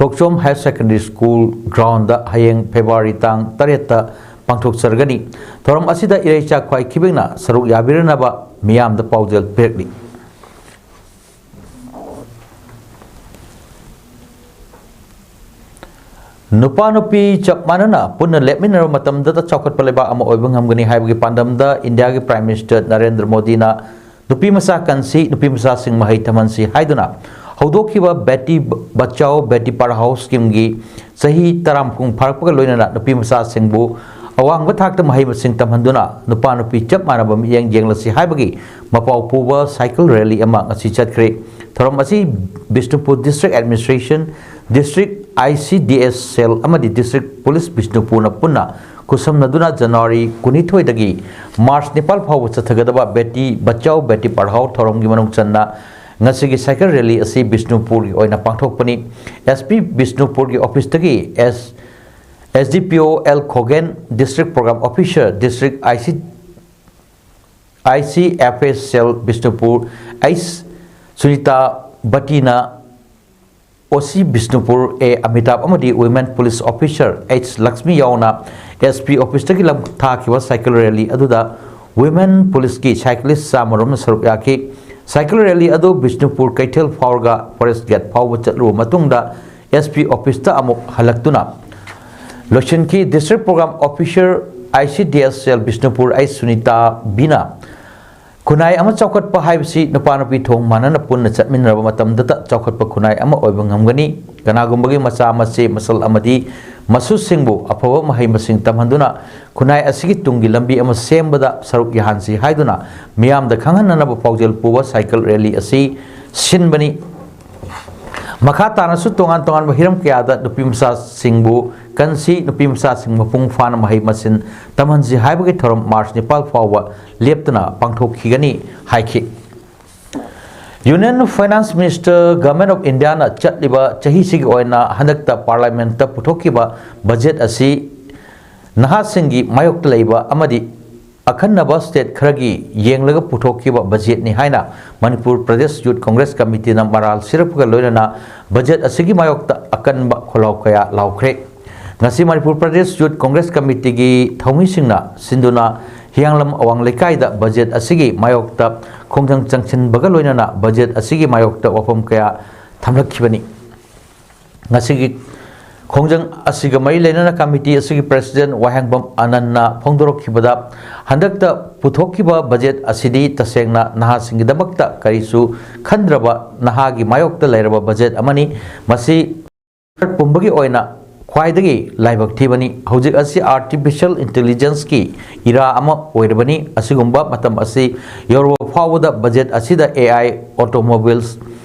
ꯊꯣꯛꯆꯣꯝ ꯍꯥꯌꯔ ꯁꯦꯀꯦꯟꯗꯔꯤ ꯁ꯭ꯀꯨꯜ ꯒ꯭ꯔꯥꯎꯟꯗ ꯍꯌꯦꯡ ꯐꯦꯕ꯭ꯔꯨꯋꯥꯔꯤ ꯇꯥꯡ ꯇꯔꯦꯠꯇ ꯄꯥꯡꯊꯣꯛꯆꯔꯒꯅꯤ꯫ ꯊꯧꯔꯝ ꯑꯁꯤꯗ ꯏꯔꯩꯆꯥ ꯈ꯭ꯋꯥꯏ ꯈꯤꯕꯤꯡꯅ ꯁꯔꯨꯛ ꯌꯥꯕꯤꯔꯅꯕ ꯃꯤꯌꯥꯝꯗ ꯄꯥꯎꯖꯦꯜ ꯄꯤꯔꯛꯂꯤ꯫ ꯅꯨꯄꯥ ꯅꯨꯄꯤ ꯆꯞ ꯃꯥꯟꯅꯅ ꯄꯨꯟꯅ ꯂꯦꯞꯃꯤꯟꯅꯔꯕ ꯃꯇꯝꯗꯇ ꯆꯥꯎꯈꯠꯄ ꯂꯩꯕꯥꯛ ꯑꯃ ꯑꯣꯏꯕ ꯉꯝꯒꯅꯤ ꯍꯥꯏꯕꯒꯤ ꯄꯥꯟꯗꯝꯗ ꯏꯟꯗꯤꯌꯥꯒꯤ ꯄ꯭ꯔꯥꯏꯝ ꯃꯤꯅꯤꯁꯇꯔ ꯅꯔꯦꯟꯗ꯭ꯔ ꯃꯣꯗꯤꯅ ꯅꯨꯄꯤ ꯃꯆꯥ ꯀꯟꯁꯤ, ꯅꯨꯄꯤ ꯃꯆꯥꯁꯤꯡ ꯃꯍꯩ ꯇꯝꯍꯟꯁꯤ ꯍꯥꯏꯗꯨꯅ ꯍꯧꯗꯣꯛꯈꯤꯕ ꯕꯦꯇꯤ ꯕꯆꯥꯎ ꯕꯦꯇꯤ ꯄꯔꯍꯥꯎ ꯁ꯭ꯀꯤꯝꯒꯤ ꯆꯍꯤ ꯇꯔꯥ ꯃꯄꯨꯡ ꯐꯥꯔꯛꯄꯒ ꯂꯣꯏꯅꯅ ꯅꯨꯄꯤ ꯃꯆꯥꯁꯤꯡꯕꯨ ꯑꯋꯥꯡꯕ ꯊꯥꯛꯇ ꯃꯍꯩ ꯃꯁꯤꯡ ꯇꯝꯍꯟꯗꯨꯅ ꯅꯨꯄꯥ ꯅꯨꯄꯤ ꯆꯞ ꯃꯥꯟꯅꯕ ꯃꯤꯠꯌꯦꯡ ꯌꯦꯡꯂꯁꯤ ꯍꯥꯏꯕꯒꯤ ꯃꯄꯥꯎ ꯄꯨꯕ ꯁꯥꯏꯀꯜ ꯔꯦꯂꯤ ꯑꯃ ꯉꯁꯤ ꯆꯠꯈ꯭ꯔꯦ꯫ ꯊꯧꯔꯝ ꯑꯁꯤ Bishnupur district administration, district I ꯁꯤ ꯗꯤ ꯑꯦꯁ ꯁꯦꯜ ꯑꯃꯗꯤ ꯗꯤꯁꯇ꯭ꯔꯤꯛ ꯄꯨꯂꯤꯁ ꯕꯤꯁꯅꯨꯄꯨꯔꯅ ꯄꯨꯟꯅ ꯈꯨꯠꯁꯝꯅꯗꯨꯅ ꯖꯅꯋꯥꯔꯤ ꯀꯨꯟꯅꯤꯊꯣꯏꯗꯒꯤ ꯃꯥꯔꯆ ꯅꯤꯄꯥꯜ ꯐꯥꯎꯕ ꯆꯠꯊꯒꯗꯕ ꯕꯦꯇꯤ ꯕꯆꯥꯎ ꯕꯦꯇꯤ ꯄꯔꯍꯥꯎ ꯊꯧꯔꯝꯒꯤ ꯃꯅꯨꯡ ꯆꯟꯅ ꯉꯁꯤꯒꯤ ꯁꯥꯏꯀꯜ ꯔꯦꯂꯤ ꯑꯁꯤ ꯕꯤꯁꯅꯨꯄꯨꯔꯒꯤ ꯑꯣꯏꯅ ꯄꯥꯡꯊꯣꯛꯄꯅꯤ꯫ ꯑꯦꯁ ꯄꯤ ꯕꯤꯁꯅꯨꯄꯨꯔꯒꯤ ꯑꯣꯐꯤꯁꯇꯒꯤ ꯑꯦꯁ, ꯑꯦꯁ ꯗꯤ ꯄꯤ ꯑꯣ ꯑꯦꯜ ꯈꯣꯒꯦꯟ, district programme officer, district I C, I C F S cell Bishnupur, H Sunita ꯕꯇꯤꯅ O C Bishnupur A Amitab ꯑꯃꯗꯤ Women Police Officer H Lakshmi ꯌꯥꯎꯅ ꯑꯦꯁ ꯄꯤ ꯑꯣꯐꯤꯁꯇꯒꯤ ꯂꯝ ꯊꯥꯈꯤꯕ ꯁꯥꯏꯀꯜ ꯔꯦꯂꯤ ꯑꯗꯨꯗ ꯋꯤꯃꯦꯟ ꯄꯨꯂꯤꯁꯀꯤ ꯁꯥꯏꯀ꯭ꯂꯤꯁ ꯆꯥꯝꯃꯔꯣꯝꯅ ꯁꯔꯨꯛ ꯌꯥꯈꯤ꯫ ꯁꯥꯏꯀꯜ ꯔꯦꯂꯤ ꯑꯗꯨ ꯕꯤꯁꯅꯨꯄꯨꯔ ꯀꯩꯊꯦꯜ ꯐꯥꯎꯔꯒ ꯐꯣꯔꯦꯁ ꯒꯦꯠ ꯐꯥꯎꯕ ꯆꯠꯂꯨꯕ ꯃꯇꯨꯡꯗ ꯑꯦꯁ ꯄꯤ ꯑꯣꯐꯤꯁꯇ ꯑꯃꯨꯛ ꯍꯜꯂꯛꯇꯨꯅ ꯂꯣꯏꯁꯤꯟꯈꯤ꯫ District Program Officer, I C D S Cell, Bishnupur H Sunita ꯕꯤꯅ ꯈꯨꯟꯅꯥꯏ ꯑꯃ ꯆꯥꯎꯈꯠꯄ ꯍꯥꯏꯕꯁꯤ ꯅꯨꯄꯥ ꯅꯨꯄꯤ ꯊꯣꯡ ꯃꯥꯟꯅꯅ ꯄꯨꯟꯅ ꯆꯠꯃꯤꯟꯅꯔꯕ ꯃꯇꯝꯗꯇ ꯆꯥꯎꯈꯠꯄ ꯈꯨꯟꯅꯥꯏ ꯑꯃ ꯑꯣꯏꯕ ꯉꯝꯒꯅꯤ꯫ ꯀꯅꯥꯒꯨꯝꯕꯒꯤ ꯃꯆꯥ ꯃꯆꯦ ꯃꯆꯜ ꯑꯃꯗꯤ ꯃꯁꯨꯁꯤꯡꯕꯨ ꯑꯐꯕ ꯃꯍꯩ ꯃꯁꯤꯡ ꯇꯝꯍꯟꯗꯨꯅ ꯈꯨꯟꯅꯥꯏ ꯑꯁꯤꯒꯤ ꯇꯨꯡꯒꯤ ꯂꯝꯕꯤ ꯑꯃ ꯁꯦꯝꯕꯗ ꯁꯔꯨꯛ ꯌꯥꯍꯟꯁꯤ ꯍꯥꯏꯗꯨꯅ ꯃꯤꯌꯥꯝꯗ ꯈꯪꯍꯟꯅꯅꯕ ꯄꯥꯎꯖꯦꯜ ꯄꯨꯕ ꯁꯥꯏꯀꯜ ꯔꯦꯂꯤ ꯑꯁꯤ ꯁꯤꯟꯕꯅꯤ꯫ ꯃꯈꯥ ꯇꯥꯅꯁꯨ ꯇꯣꯉꯥꯟ ꯇꯣꯉꯥꯟꯕ ꯍꯤꯔꯝ ꯀꯌꯥꯗ ꯅꯨꯄꯤ ꯃꯆꯥꯁꯤꯡꯕꯨ ꯀꯟꯁꯤ, ꯅꯨꯄꯤ ꯃꯆꯥꯁꯤꯡ ꯃꯄꯨꯡ ꯐꯥꯅ ꯃꯍꯩ ꯃꯁꯤꯡ ꯇꯝꯍꯟꯁꯤ ꯍꯥꯏꯕꯒꯤ ꯊꯧꯔꯝ ꯃꯥꯔꯆ ꯅꯤꯄꯥꯜ ꯐꯥꯎꯕ ꯂꯦꯞꯇꯅ ꯄꯥꯡꯊꯣꯛꯈꯤꯒꯅꯤ ꯍꯥꯏꯈꯤ꯫ Union Finance Minister, Government of Indiaꯅ ꯆꯠꯂꯤꯕ ꯆꯍꯤꯁꯤꯒꯤ ꯑꯣꯏꯅ ꯍꯟꯗꯛꯇ Parliamentꯇ ꯄꯨꯊꯣꯛꯈꯤꯕ ꯕꯖꯦꯠ ꯑꯁꯤ ꯅꯍꯥꯁꯤꯡꯒꯤ ꯃꯥꯌꯣꯛꯇ ꯂꯩꯕ ꯑꯃꯗꯤ ꯑꯈꯟꯅꯕ state ꯈꯔꯒꯤ ꯌꯦꯡꯂꯒ ꯄꯨꯊꯣꯛꯈꯤꯕ ꯕꯖꯦꯠꯅꯤ ꯍꯥꯏꯅ ꯃꯅꯤꯄꯨꯔ ꯄ꯭ꯔꯗꯦꯁ ꯌꯨꯊ ꯀꯣꯡꯒ꯭ꯔꯦꯁ ꯀꯃꯤꯇꯤꯅ ꯃꯔꯥꯜ ꯁꯤꯔꯛꯄꯒ ꯂꯣꯏꯅꯅ ꯕꯖꯦꯠ ꯑꯁꯤꯒꯤ ꯃꯥꯌꯣꯛꯇ ꯑꯀꯟꯕ ꯈꯣꯜꯂꯥꯎ ꯀꯌꯥ ꯂꯥꯎꯈ꯭ꯔꯦ꯫ ꯉꯁꯤ ꯃꯅꯤꯄꯨꯔ ꯄ꯭ꯔꯗꯦꯁ ꯌꯨꯊ ꯀꯣꯡꯒ꯭ꯔꯦꯁ ꯀꯃꯤꯇꯤꯒꯤ ꯊꯧꯃꯤꯁꯤꯡꯅ ꯁꯤꯟꯗꯨꯅ ꯍꯤꯌꯥꯡꯂꯝ ꯑꯋꯥꯡ ꯂꯩꯀꯥꯏꯗ ꯕꯖꯦꯠ ꯑꯁꯤꯒꯤ ꯃꯥꯌꯣꯛꯇ ꯈꯣꯡꯖꯪ ꯆꯪꯁꯤꯟꯕꯒ ꯂꯣꯏꯅꯅ ꯕꯖꯦꯠ ꯑꯁꯤꯒꯤ ꯃꯥꯌꯣꯛꯇ ꯋꯥꯐꯝ ꯀꯌꯥ ꯊꯝꯂꯛꯈꯤꯕꯅꯤ꯫ ꯉꯁꯤꯒꯤ ꯈꯣꯡꯖꯪ ꯑꯁꯤꯒ ꯃꯔꯤ ꯂꯩꯅꯅ ꯀꯃꯤꯇꯤ ꯑꯁꯤꯒꯤ president ꯋꯥꯍꯦꯡꯕꯝ ꯑꯅꯟꯅ ꯐꯣꯡꯗꯣꯔꯛꯈꯤꯕꯗ, ꯍꯟꯗꯛꯇ ꯄꯨꯊꯣꯛꯈꯤꯕ ꯕꯖꯦꯠ ꯑꯁꯤꯗꯤ ꯇꯁꯦꯡꯅ ꯅꯍꯥꯁꯤꯡꯒꯤꯗꯃꯛꯇ ꯀꯔꯤꯁꯨ ꯈꯟꯗ꯭ꯔꯕ ꯅꯍꯥꯒꯤ ꯃꯥꯌꯣꯛꯇ ꯂꯩꯔꯕ ꯕꯖꯦꯠ ꯑꯃꯅꯤ꯫ ꯃꯁꯤ ꯚꯥꯔꯠ ꯄꯨꯝꯕꯒꯤ ꯑꯣꯏꯅ ꯈ꯭ꯋꯥꯏꯗꯒꯤ ꯂꯥꯏꯕꯛ ꯊꯤꯕꯅꯤ꯫ ꯍꯧꯖꯤꯛ ꯑꯁꯤ artificial intelligenceꯀꯤ ꯏꯔꯥ ꯑꯃ ꯑꯣꯏꯔꯕꯅꯤ꯫ ꯑꯁꯤꯒꯨꯝꯕ ꯃꯇꯝ ꯑꯁꯤ ꯌꯧꯔꯕ ꯐꯥꯎꯕꯗ ꯕꯖꯦꯠ ꯑꯁꯤꯗ A I, automobiles,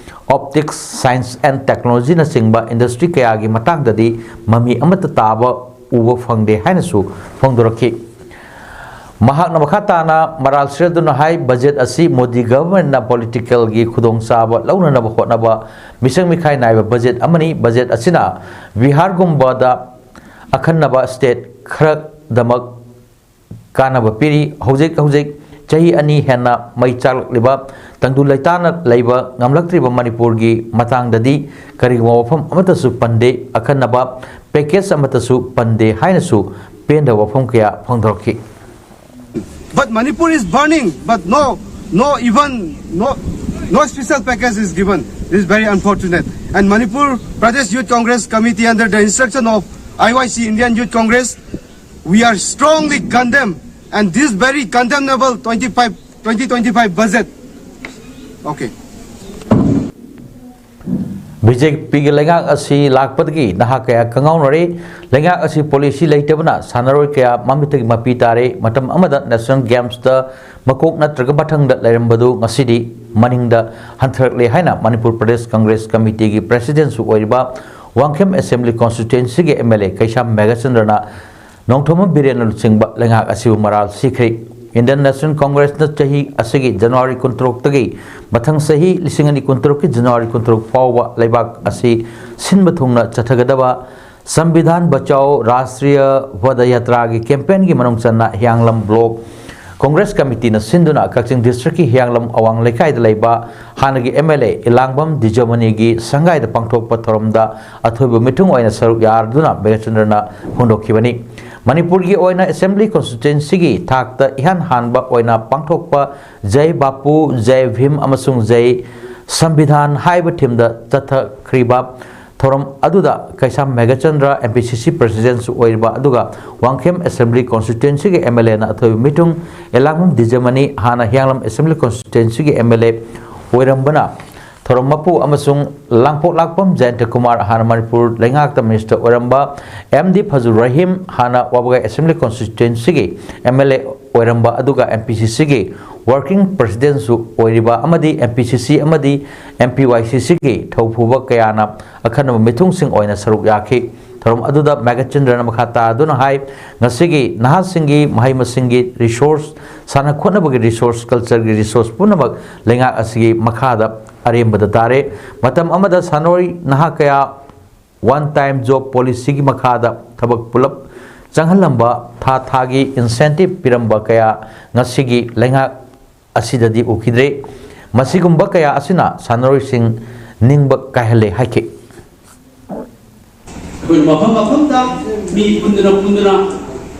optics, science and technologyꯅꯆꯤꯡꯕ industry ꯀꯌꯥꯒꯤ ꯃꯇꯥꯡꯗꯗꯤ ꯃꯃꯤ ꯑꯃꯠꯇ ꯇꯥꯕ ꯎꯕ ꯐꯪꯗꯦ ꯍꯥꯏꯅꯁꯨ ꯐꯣꯡꯗꯣꯔꯛꯈꯤ꯫ ꯃꯍꯥꯛꯅ ꯃꯈꯥ ꯇꯥꯅ ꯃꯔꯥꯜ ꯁꯤꯔꯗꯨꯅ ꯍꯥꯏ, ꯕꯖꯦꯠ ꯑꯁꯤ ꯃꯣꯗꯤ governmentꯅ politicalꯒꯤ ꯈꯨꯗꯣꯡꯆꯥꯕ ꯂꯧꯅꯅꯕ ꯍꯣꯠꯅꯕ ꯃꯤꯆꯪ ꯃꯤꯈꯥꯏ ꯅꯥꯏꯕ ꯕꯖꯦꯠ ꯑꯃꯅꯤ꯫ ꯕꯖꯦꯠ ꯑꯁꯤꯅ ꯕꯤꯍꯥꯔꯒꯨꯝꯕꯗ ꯑꯈꯟꯅꯕ state ꯈꯔꯗꯃꯛ ꯀꯥꯟꯅꯕ ꯄꯤꯔꯤ꯫ ꯍꯧꯖꯤꯛ ꯍꯧꯖꯤꯛ ꯆꯍꯤ ꯑꯅꯤ ꯍꯦꯟꯅ ꯃꯩ ꯆꯥꯛꯂꯛꯂꯤꯕ ꯇꯪꯗꯨ ꯂꯩꯇꯥꯅ ꯂꯩꯕ ꯉꯝꯂꯛꯇ꯭ꯔꯤꯕ ꯃꯅꯤꯄꯨꯔꯒꯤ ꯃꯇꯥꯡꯗꯗꯤ ꯀꯔꯤꯒꯨꯝꯕ ꯋꯥꯐꯝ ꯑꯃꯠꯇꯁꯨ ꯄꯟꯗꯦ꯫ ꯑꯈꯟꯅꯕ package ꯑꯃꯠꯇꯁꯨ ꯄꯟꯗꯦ ꯍꯥꯏꯅꯁꯨ ꯄꯦꯟꯗꯕ ꯋꯥꯐꯝ ꯀꯌꯥ ꯐꯣꯡꯗꯣꯔꯛꯈꯤ꯫ But Manipur is burning, but no, no even, no, no special package is given. This is very unfortunate. And Manipur Pradesh Youth Congress Committee, under the instruction of I Y C, Indian Youth Congress, we are strongly condemn and this very condemnable twenty-five, twenty twenty-five budget. Okay. BJPꯒꯤ ꯂꯩꯉꯥꯛ ꯑꯁꯤ ꯂꯥꯛꯄꯗꯒꯤ ꯅꯍꯥ ꯀꯌꯥ ꯀꯪꯉꯥꯎꯅꯔꯦ꯫ ꯂꯩꯉꯥꯛ ꯑꯁꯤ policy ꯂꯩꯇꯕꯅ ꯁꯥꯟꯅꯔꯣꯏ ꯀꯌꯥ ꯃꯃꯤꯠꯇꯒꯤ ꯃꯄꯤ ꯇꯥꯔꯦ꯫ ꯃꯇꯝ ꯑꯃꯗ National Gamesꯇ ꯃꯀꯣꯛ ꯅꯠꯇ꯭ꯔꯒ ꯃꯊꯪꯗ ꯂꯩꯔꯝꯕꯗꯨ ꯉꯁꯤꯗꯤ ꯃꯅꯤꯡꯗ ꯍꯟꯊꯔꯛꯂꯦ ꯍꯥꯏꯅ ꯃꯅꯤꯄꯨꯔ ꯄ꯭ꯔꯗꯦꯁ ꯀꯪꯒ꯭ꯔꯦꯁ ꯀꯃꯤꯇꯤꯒꯤ presidentꯁꯨ ꯑꯣꯏꯔꯤꯕ ꯋꯥꯡꯈꯦꯝ Assembly Constituencyꯒꯤ MLA ꯀꯩꯁꯥꯝ ꯃꯦꯘꯆꯟꯗ꯭ꯔꯅ ꯅꯣꯡꯊꯣꯝꯕꯝ ꯕꯤꯔꯦꯟꯅ ꯂꯨꯆꯤꯡꯕ ꯂꯩꯉꯥꯛ ꯑꯁꯤꯕꯨ ꯃꯔꯥꯜ ꯁꯤꯈ꯭ꯔꯦ꯫ Indian National Congressꯅ ꯆꯍꯤ ꯑꯁꯤꯒꯤ January ꯀꯨꯟꯇꯔꯨꯛꯇꯒꯤ ꯃꯊꯪ ꯆꯍꯤ ꯂꯤꯁꯤꯡ ꯑꯅꯤ ꯀꯨꯟꯇꯔꯨꯛꯀꯤ January ꯀꯨꯟꯇꯔꯨꯛ ꯐꯥꯎꯕ ꯂꯩꯕꯥꯛ ꯑꯁꯤ ꯁꯤꯟꯕ ꯊꯨꯡꯅ ꯆꯠꯊꯒꯗꯕ ꯁꯪꯕꯤꯙꯥꯟ ꯕꯆꯥꯎ ꯔꯥꯁꯇ꯭ꯔꯤꯌ ꯄꯗꯌꯥꯇ꯭ꯔꯥꯒꯤ campaignꯒꯤ ꯃꯅꯨꯡ ꯆꯟꯅ ꯍꯤꯌꯥꯡꯂꯝ Block Congress Committeeꯅ ꯁꯤꯟꯗꯨꯅ ꯀꯛꯆꯤꯡ districtꯀꯤ ꯍꯤꯌꯥꯡꯂꯝ ꯑꯋꯥꯡ ꯂꯩꯀꯥꯏꯗ ꯂꯩꯕ ꯍꯥꯟꯅꯒꯤ MLA ꯏꯂꯥꯡꯕꯝ ꯗꯤꯖꯃꯅꯤꯒꯤ ꯁꯪꯒꯥꯏꯗ ꯄꯥꯡꯊꯣꯛꯄ ꯊꯧꯔꯝꯗ ꯑꯊꯣꯏꯕ ꯃꯤꯊꯨꯡ ꯑꯣꯏꯅ ꯁꯔꯨꯛ ꯌꯥꯗꯨꯅ ꯃꯦꯘꯆꯟꯗ꯭ꯔꯅ ꯐꯣꯡꯗꯣꯛꯈꯤꯕꯅꯤ꯫ ꯃꯅꯤꯄꯨꯔꯒꯤ ꯑꯣꯏꯅ Assembly Constituencyꯒꯤ ꯊꯥꯛꯇ ꯏꯍꯥꯟ ꯍꯥꯟꯕ ꯑꯣꯏꯅ ꯄꯥꯡꯊꯣꯛꯄ ꯖꯩ ꯕꯥꯄꯨ, ꯖꯩ ꯚꯤꯝ ꯑꯃꯁꯨꯡ ꯖꯩ ꯁꯪꯕꯤꯙꯥꯟ ꯍꯥꯏꯕ themeꯗ ꯆꯠꯊꯈ꯭ꯔꯤꯕ ꯊꯧꯔꯝ ꯑꯗꯨꯗ ꯀꯩꯁꯥꯝ ꯃꯦꯘꯆꯟꯗ꯭ꯔ MPCC presidentꯁꯨ ꯑꯣꯏꯔꯤꯕ ꯑꯗꯨꯒ ꯋꯥꯡꯈꯦꯝ Assembly Constituencyꯒꯤ MLAꯅ ꯑꯊꯣꯏꯕ ꯃꯤꯊꯨꯡ ꯏꯂꯥꯡꯕꯝ ꯗꯤꯖꯃꯅꯤ ꯍꯥꯟꯅ ꯍꯤꯌꯥꯡꯂꯝ Assembly Constituencyꯒꯤ MLA ꯑꯣꯏꯔꯝꯕꯅ ꯊꯧꯔꯝ ꯃꯄꯨ ꯑꯃꯁꯨꯡ ꯂꯥꯡꯄꯣꯛ ꯂꯥꯛꯄꯝ ꯖꯌꯟꯇ ꯀꯨꯃꯥꯔ ꯍꯥꯟꯅ ꯃꯅꯤꯄꯨꯔ ꯂꯩꯉꯥꯛꯇ minister ꯑꯣꯏꯔꯝꯕ, M D ꯐꯖꯨꯔ ꯔꯍꯤꯝ ꯍꯥꯟꯅ ꯋꯥꯕꯒꯥꯏ Assembly Constituencyꯒꯤ MLA ꯑꯣꯏꯔꯝꯕ ꯑꯗꯨꯒ MPCCꯒꯤ working presidentꯁꯨ ꯑꯣꯏꯔꯤꯕ ꯑꯃꯗꯤ MPCC ꯑꯃꯗꯤ MPYCCꯒꯤ ꯊꯧꯄꯨꯕ ꯀꯌꯥꯅ ꯑꯈꯟꯅꯕ ꯃꯤꯊꯨꯡꯁꯤꯡ ꯑꯣꯏꯅ ꯁꯔꯨꯛ ꯌꯥꯈꯤ꯫ ꯊꯧꯔꯝ ꯑꯗꯨꯗ ꯃꯦꯘꯆꯟꯗ꯭ꯔꯅ ꯃꯈꯥ ꯇꯥꯗꯨꯅ ꯍꯥꯏ, ꯉꯁꯤꯒꯤ ꯅꯍꯥꯁꯤꯡꯒꯤ ꯃꯍꯩ ꯃꯁꯤꯡꯒꯤ resource, ꯁꯥꯟꯅ ꯈꯣꯠꯅꯕꯒꯤ resource, cultureꯒꯤ resource ꯄꯨꯝꯅꯃꯛ ꯂꯩꯉꯥꯛ ꯑꯁꯤꯒꯤ ꯃꯈꯥꯗ ꯑꯔꯦꯝꯕꯗ ꯇꯥꯔꯦ꯫ ꯃꯇꯝ ꯑꯃꯗ ꯁꯥꯟꯅꯔꯣꯏ ꯅꯍꯥ ꯀꯌꯥ one time job policyꯒꯤ ꯃꯈꯥꯗ ꯊꯕꯛ ꯄꯨꯂꯞ ꯆꯪꯍꯜꯂꯝꯕ, ꯊꯥ ꯊꯥꯒꯤ incentive ꯄꯤꯔꯝꯕ ꯀꯌꯥ ꯉꯁꯤꯒꯤ ꯂꯩꯉꯥꯛ ꯑꯁꯤꯗꯗꯤ ꯎꯈꯤꯗ꯭ꯔꯦ꯫ ꯃꯁꯤꯒꯨꯝꯕ ꯀꯌꯥ ꯑꯁꯤꯅ ꯁꯥꯟꯅꯔꯣꯏꯁꯤꯡ ꯅꯤꯡꯕ ꯀꯥꯏꯍꯜꯂꯦ ꯍꯥꯏꯈꯤ꯫ ꯑꯩꯈꯣꯏꯅ ꯃꯐꯝ ꯃꯐꯝꯗ ꯃꯤ ꯄꯨꯟꯗꯨꯅ ꯄꯨꯟꯗꯨꯅ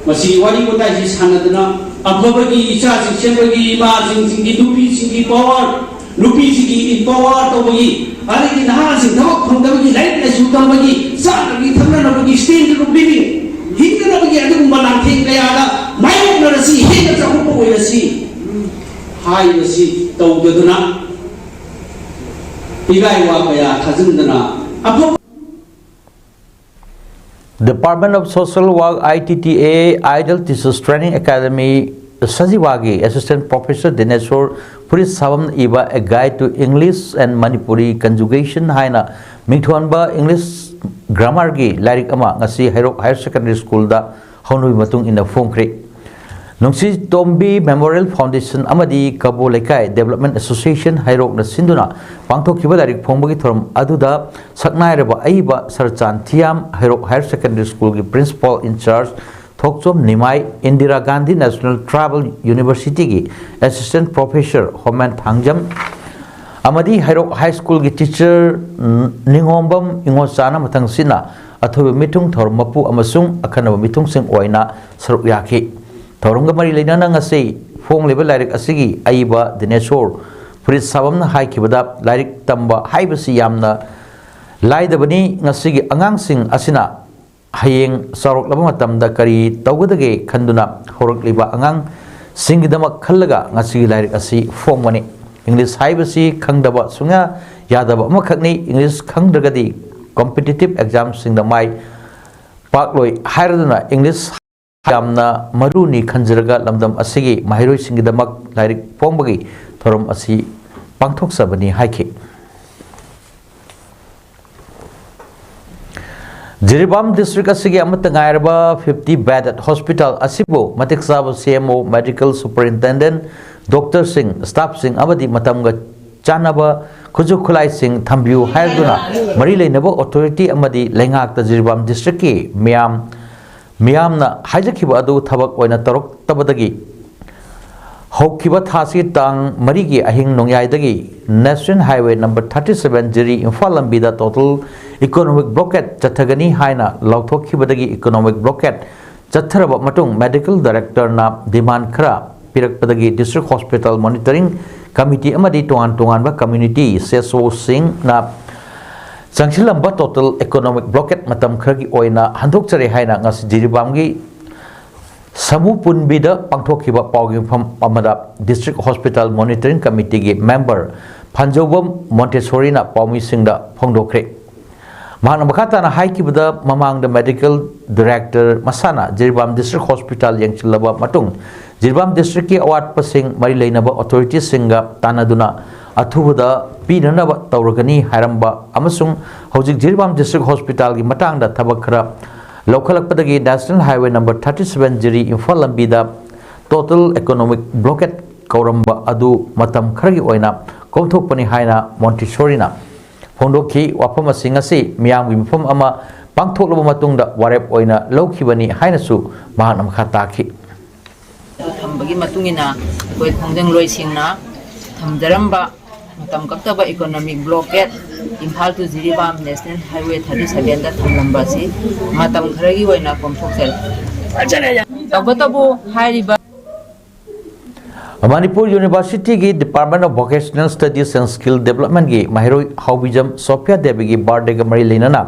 ꯃꯁꯤꯒꯤ ꯋꯥꯔꯤ ꯋꯥꯇꯥꯏꯁꯤ ꯁꯥꯟꯅꯗꯨꯅ ꯑꯐꯕꯒꯤ ꯏꯆꯥꯁꯤꯡ ꯁꯦꯝꯕꯒꯤ ꯏꯃꯥꯁꯤꯡꯁꯤꯡꯒꯤ ꯅꯨꯄꯤꯁꯤꯡꯒꯤ power, ꯅꯨꯄꯤꯁꯤꯡꯒꯤ empower ꯇꯧꯕꯒꯤ, ꯑꯗꯒꯤ ꯅꯍꯥꯁꯤꯡ ꯊꯕꯛ ꯐꯪꯗꯕꯒꯤ, ꯂꯥꯏꯔꯤꯛ ꯂꯥꯏꯁꯨ ꯇꯝꯕꯒꯤ, ꯆꯥꯅꯕꯒꯤ ꯊꯛꯅꯅꯕꯒꯤ, standard of living, ꯍꯤꯡꯅꯅꯕꯒꯤ ꯑꯗꯨꯒꯨꯝꯕ ꯂꯥꯟꯊꯦꯡ ꯀꯌꯥꯗ ꯃꯥꯌꯣꯛꯅꯔꯁꯤ, ꯍꯦꯟꯅ ꯆꯥꯎꯈꯠꯄ ꯑꯣꯏꯔꯁꯤ ꯍꯥꯏꯕꯁꯤ ꯇꯧꯗꯗꯨꯅ ꯏꯔꯥꯏ ꯋꯥ ꯀꯌꯥ ꯊꯥꯖꯤꯟꯗꯅ ꯑꯐꯕ Department of Social Work, I T T A, Idol Teachers Training Academy, ꯁꯖꯤꯋꯥꯒꯤ Assistant Professor ꯗꯤꯅꯦꯁꯣꯔ ꯐꯨꯔꯤꯠꯁꯥꯕꯝꯅ ꯏꯕ A Guide to English and Manipuri Conjugation ꯍꯥꯏꯅ ꯃꯤꯡꯊꯣꯟꯕ English grammar ꯒꯤ ꯂꯥꯏꯔꯤꯛ ꯑꯃ ꯉꯁꯤ ꯍꯩꯔꯣꯛ Higher Secondary School ꯗ ꯍꯧꯅꯕꯤ ꯃꯇꯨꯡ ꯏꯟꯅ ꯐꯣꯡꯈ꯭ꯔꯦ꯫ ꯅꯨꯡꯁꯤ ꯇꯣꯝꯕꯤ Memorial Foundation ꯑꯃꯗꯤ ꯀꯕꯣ ꯂꯩꯀꯥꯏ Development Association ꯍꯩꯔꯣꯛꯅ ꯁꯤꯟꯗꯨꯅ ꯄꯥꯡꯊꯣꯛꯈꯤꯕ ꯂꯥꯏꯔꯤꯛ ꯐꯣꯡꯕꯒꯤ ꯊꯧꯔꯝ ꯑꯗꯨꯗ ꯁꯛꯅꯥꯏꯔꯕ ꯑꯏꯕ ꯁꯔꯆꯥꯟ ꯊꯤꯌꯥꯝ, ꯍꯩꯔꯣꯛ Higher Secondary School ꯒꯤ Principal in Charge Thokchom Nimai, Indira Gandhi National Tribal University ꯒꯤ Assistant Professor ꯍꯣꯃꯦꯟ ꯊꯥꯡꯖꯝ ꯑꯃꯗꯤ ꯍꯩꯔꯣꯛ High School ꯒꯤ teacher ꯅꯤꯉꯣꯝꯕꯝ ꯏꯉꯣꯆꯥꯅ ꯃꯊꯪꯁꯤꯠꯅ ꯑꯊꯣꯏꯕ ꯃꯤꯊꯨꯡ, ꯊꯧꯔꯝ ꯃꯄꯨ ꯑꯃꯁꯨꯡ ꯑꯈꯟꯅꯕ ꯃꯤꯊꯨꯡꯁꯤꯡ ꯑꯣꯏꯅ ꯁꯔꯨꯛ ꯌꯥꯈꯤ꯫ ꯊꯧꯔꯝꯒ ꯃꯔꯤ ꯂꯩꯅꯅ ꯉꯁꯤ ꯐꯣꯡꯂꯤꯕ ꯂꯥꯏꯔꯤꯛ ꯑꯁꯤꯒꯤ ꯑꯏꯕ ꯗꯤꯅꯦꯁꯣꯔ ꯐꯨꯔꯤꯠꯁꯥꯕꯝꯅ ꯍꯥꯏꯈꯤꯕꯗ, ꯂꯥꯏꯔꯤꯛ ꯇꯝꯕ ꯍꯥꯏꯕꯁꯤ ꯌꯥꯝꯅ ꯂꯥꯏꯗꯕꯅꯤ꯫ ꯉꯁꯤꯒꯤ ꯑꯉꯥꯡꯁꯤꯡ ꯑꯁꯤꯅ ꯍꯌꯦꯡ ꯆꯥꯎꯔꯛꯂꯕ ꯃꯇꯝꯗ ꯀꯔꯤ ꯇꯧꯒꯗꯒꯦ ꯈꯟꯗꯨꯅ ꯍꯧꯔꯛꯂꯤꯕ ꯑꯉꯥꯡꯁꯤꯡꯒꯤꯗꯃꯛ ꯈꯜꯂꯒ ꯉꯁꯤꯒꯤ ꯂꯥꯏꯔꯤꯛ ꯑꯁꯤ ꯐꯣꯡꯕꯅꯤ꯫ English ꯍꯥꯏꯕꯁꯤ ꯈꯪꯗꯕ ꯁꯨꯡꯌꯥ ꯌꯥꯗꯕ ꯑꯃꯈꯛꯅꯤ꯫ English ꯈꯪꯗ꯭ꯔꯒꯗꯤ competitive exam ꯁꯤꯡꯗ ꯃꯥꯏ ꯄꯥꯛꯂꯣꯏ ꯍꯥꯏꯔꯗꯨꯅ English ꯌꯥꯝꯅ ꯃꯔꯨꯅꯤ ꯈꯟꯖꯔꯒ ꯂꯝꯗꯝ ꯑꯁꯤꯒꯤ ꯃꯍꯩꯔꯣꯏꯁꯤꯡꯒꯤꯗꯃꯛ ꯂꯥꯏꯔꯤꯛ ꯐꯣꯡꯕꯒꯤ ꯊꯧꯔꯝ ꯑꯁꯤ ꯄꯥꯡꯊꯣꯛꯆꯕꯅꯤ ꯍꯥꯏꯈꯤ꯫ ꯖꯤꯔꯤꯕꯥꯝ district ꯑꯁꯤꯒꯤ ꯑꯃꯠꯇ ꯉꯥꯏꯔꯕ fifty bedded hospital ꯑꯁꯤꯕꯨ ꯃꯇꯤꯛ ꯆꯥꯕ C M O, medical superintendent, doctor ꯁꯤꯡ, staff ꯁꯤꯡ ꯑꯃꯗꯤ ꯃꯇꯝꯒ ꯆꯥꯟꯅꯕ ꯈꯨꯠꯁꯨ ꯈꯨꯠꯂꯥꯏꯁꯤꯡ ꯊꯝꯕꯤꯌꯨ ꯍꯥꯏꯗꯨꯅ ꯃꯔꯤ ꯂꯩꯅꯕ authority ꯑꯃꯗꯤ ꯂꯩꯉꯥꯛꯇ ꯖꯤꯔꯤꯕꯥꯝ district ꯀꯤ ꯃꯤꯌꯥꯝ ꯃꯤꯌꯥꯝꯅ ꯍꯥꯏꯖꯈꯤꯕ ꯑꯗꯨ ꯊꯕꯛ ꯑꯣꯏꯅ ꯇꯧꯔꯛꯇꯕꯗꯒꯤ ꯍꯧꯈꯤꯕ ꯊꯥꯁꯤ ꯇꯥꯡ ꯃꯔꯤꯒꯤ ꯑꯍꯤꯡ ꯅꯣꯡꯌꯥꯏꯗꯒꯤ National Highway number thirty seven ꯖꯤꯔꯤ ꯏꯝꯐꯥꯜ ꯂꯝꯕꯤꯗ total economic blockade ꯆꯠꯊꯒꯅꯤ ꯍꯥꯏꯅ ꯂꯥꯎꯊꯣꯛꯈꯤꯕꯗꯒꯤ economic blockade ꯆꯠꯊꯔꯕ ꯃꯇꯨꯡ medical directorꯅ demand ꯈꯔ ꯄꯤꯔꯛꯄꯗꯒꯤ district hospital monitoring committee ꯑꯃꯗꯤ ꯇꯣꯉꯥꯟ ꯇꯣꯉꯥꯟꯕ community CSOꯁꯤꯡꯅ ꯆꯪꯁꯤꯜꯂꯝꯕ total economic blockade ꯃꯇꯝ ꯈꯔꯒꯤ ꯑꯣꯏꯅ ꯍꯟꯗꯣꯛꯆꯔꯦ ꯍꯥꯏꯅ ꯉꯁꯤ ꯖꯤꯔꯤꯕꯥꯝꯒꯤ ꯁꯃꯨ ꯄꯨꯟꯕꯤꯗ ꯄꯥꯡꯊꯣꯛꯈꯤꯕ ꯄꯥꯎꯒꯤ ꯃꯐꯝ ꯑꯃꯗ district hospital monitoring committeeꯒꯤ member ꯐꯥꯟꯖꯧꯕꯝ ꯃꯣꯟꯇꯦꯁꯣꯔꯤꯅ ꯄꯥꯎꯃꯤꯁꯤꯡꯗ ꯐꯣꯡꯗꯣꯛꯈ꯭ꯔꯦ꯫ ꯃꯍꯥꯛꯅ ꯃꯈꯥ ꯇꯥꯅ ꯍꯥꯏꯈꯤꯕꯗ, ꯃꯃꯥꯡꯗ medical director ꯃꯁꯥꯅ ꯖꯤꯔꯤꯕꯥꯝ district hospital ꯌꯦꯡꯁꯤꯜꯂꯕ ꯃꯇꯨꯡ, ꯖꯤꯔꯤꯕꯥꯝ districtꯀꯤ ꯑꯋꯥꯠꯄꯁꯤꯡ ꯃꯔꯤ ꯂꯩꯅꯕ authorityꯁꯤꯡꯒ ꯇꯥꯟꯅꯗꯨꯅ ꯑꯊꯨꯕꯗ ꯄꯤꯅꯅꯕ ꯇꯧꯔꯒꯅꯤ ꯍꯥꯏꯔꯝꯕ ꯑꯃꯁꯨꯡ ꯍꯧꯖꯤꯛ ꯖꯤꯔꯤꯕꯥꯝ district hospitalꯒꯤ ꯃꯇꯥꯡꯗ ꯊꯕꯛ ꯈꯔ ꯂꯧꯈꯠꯂꯛꯄꯗꯒꯤ National Highway number thirty seven ꯖꯤꯔꯤ ꯏꯝꯐꯥꯜ ꯂꯝꯕꯤꯗ total economic blockade ꯀꯧꯔꯝꯕ ꯑꯗꯨ ꯃꯇꯝ ꯈꯔꯒꯤ ꯑꯣꯏꯅ ꯀꯣꯝꯊꯣꯛꯄꯅꯤ ꯍꯥꯏꯅ ꯃꯣꯟꯇꯦꯁꯣꯔꯤꯅ ꯐꯣꯡꯗꯣꯛꯈꯤ꯫ ꯋꯥꯐꯝ ꯑꯁꯤ ꯉꯁꯤ ꯃꯤꯌꯥꯝꯒꯤ ꯃꯐꯝ ꯑꯃ ꯄꯥꯡꯊꯣꯛꯂꯕ ꯃꯇꯨꯡꯗ ꯋꯥꯔꯦꯞ ꯑꯣꯏꯅ ꯂꯧꯈꯤꯕꯅꯤ ꯍꯥꯏꯅꯁꯨ ꯃꯍꯥꯛꯅ ꯃꯈꯥ ꯇꯥꯈꯤ꯫ ꯊꯝꯕꯒꯤ ꯃꯇꯨꯡ ꯏꯟꯅ ꯑꯩꯈꯣꯏ ꯈꯣꯡꯖꯪꯂꯣꯏꯁꯤꯡꯅ ꯊꯝꯖꯔꯝꯕ ꯃꯇꯝ ꯀꯛꯇꯕ economic blockade Imphal to Jiribam National Highway thirty sevenꯗ ꯊꯝꯂꯝꯕ ꯑꯁꯤ ꯃꯇꯝ ꯈꯔꯒꯤ ꯑꯣꯏꯅ ꯀꯣꯝꯊꯣꯛꯆꯔꯤ꯫ ꯇꯧꯕꯇꯕꯨ ꯍꯥꯏꯔꯤꯕ Manipur Universityꯒꯤ Department of Vocational Studies and Skill Developmentꯀꯤ ꯃꯍꯩꯔꯣꯏ ꯍꯥꯎꯕꯤꯖꯝ ꯁꯣꯐꯤꯌꯥ ꯗꯦꯕꯤꯒꯤ birthdayꯒ ꯃꯔꯤ ꯂꯩꯅꯅ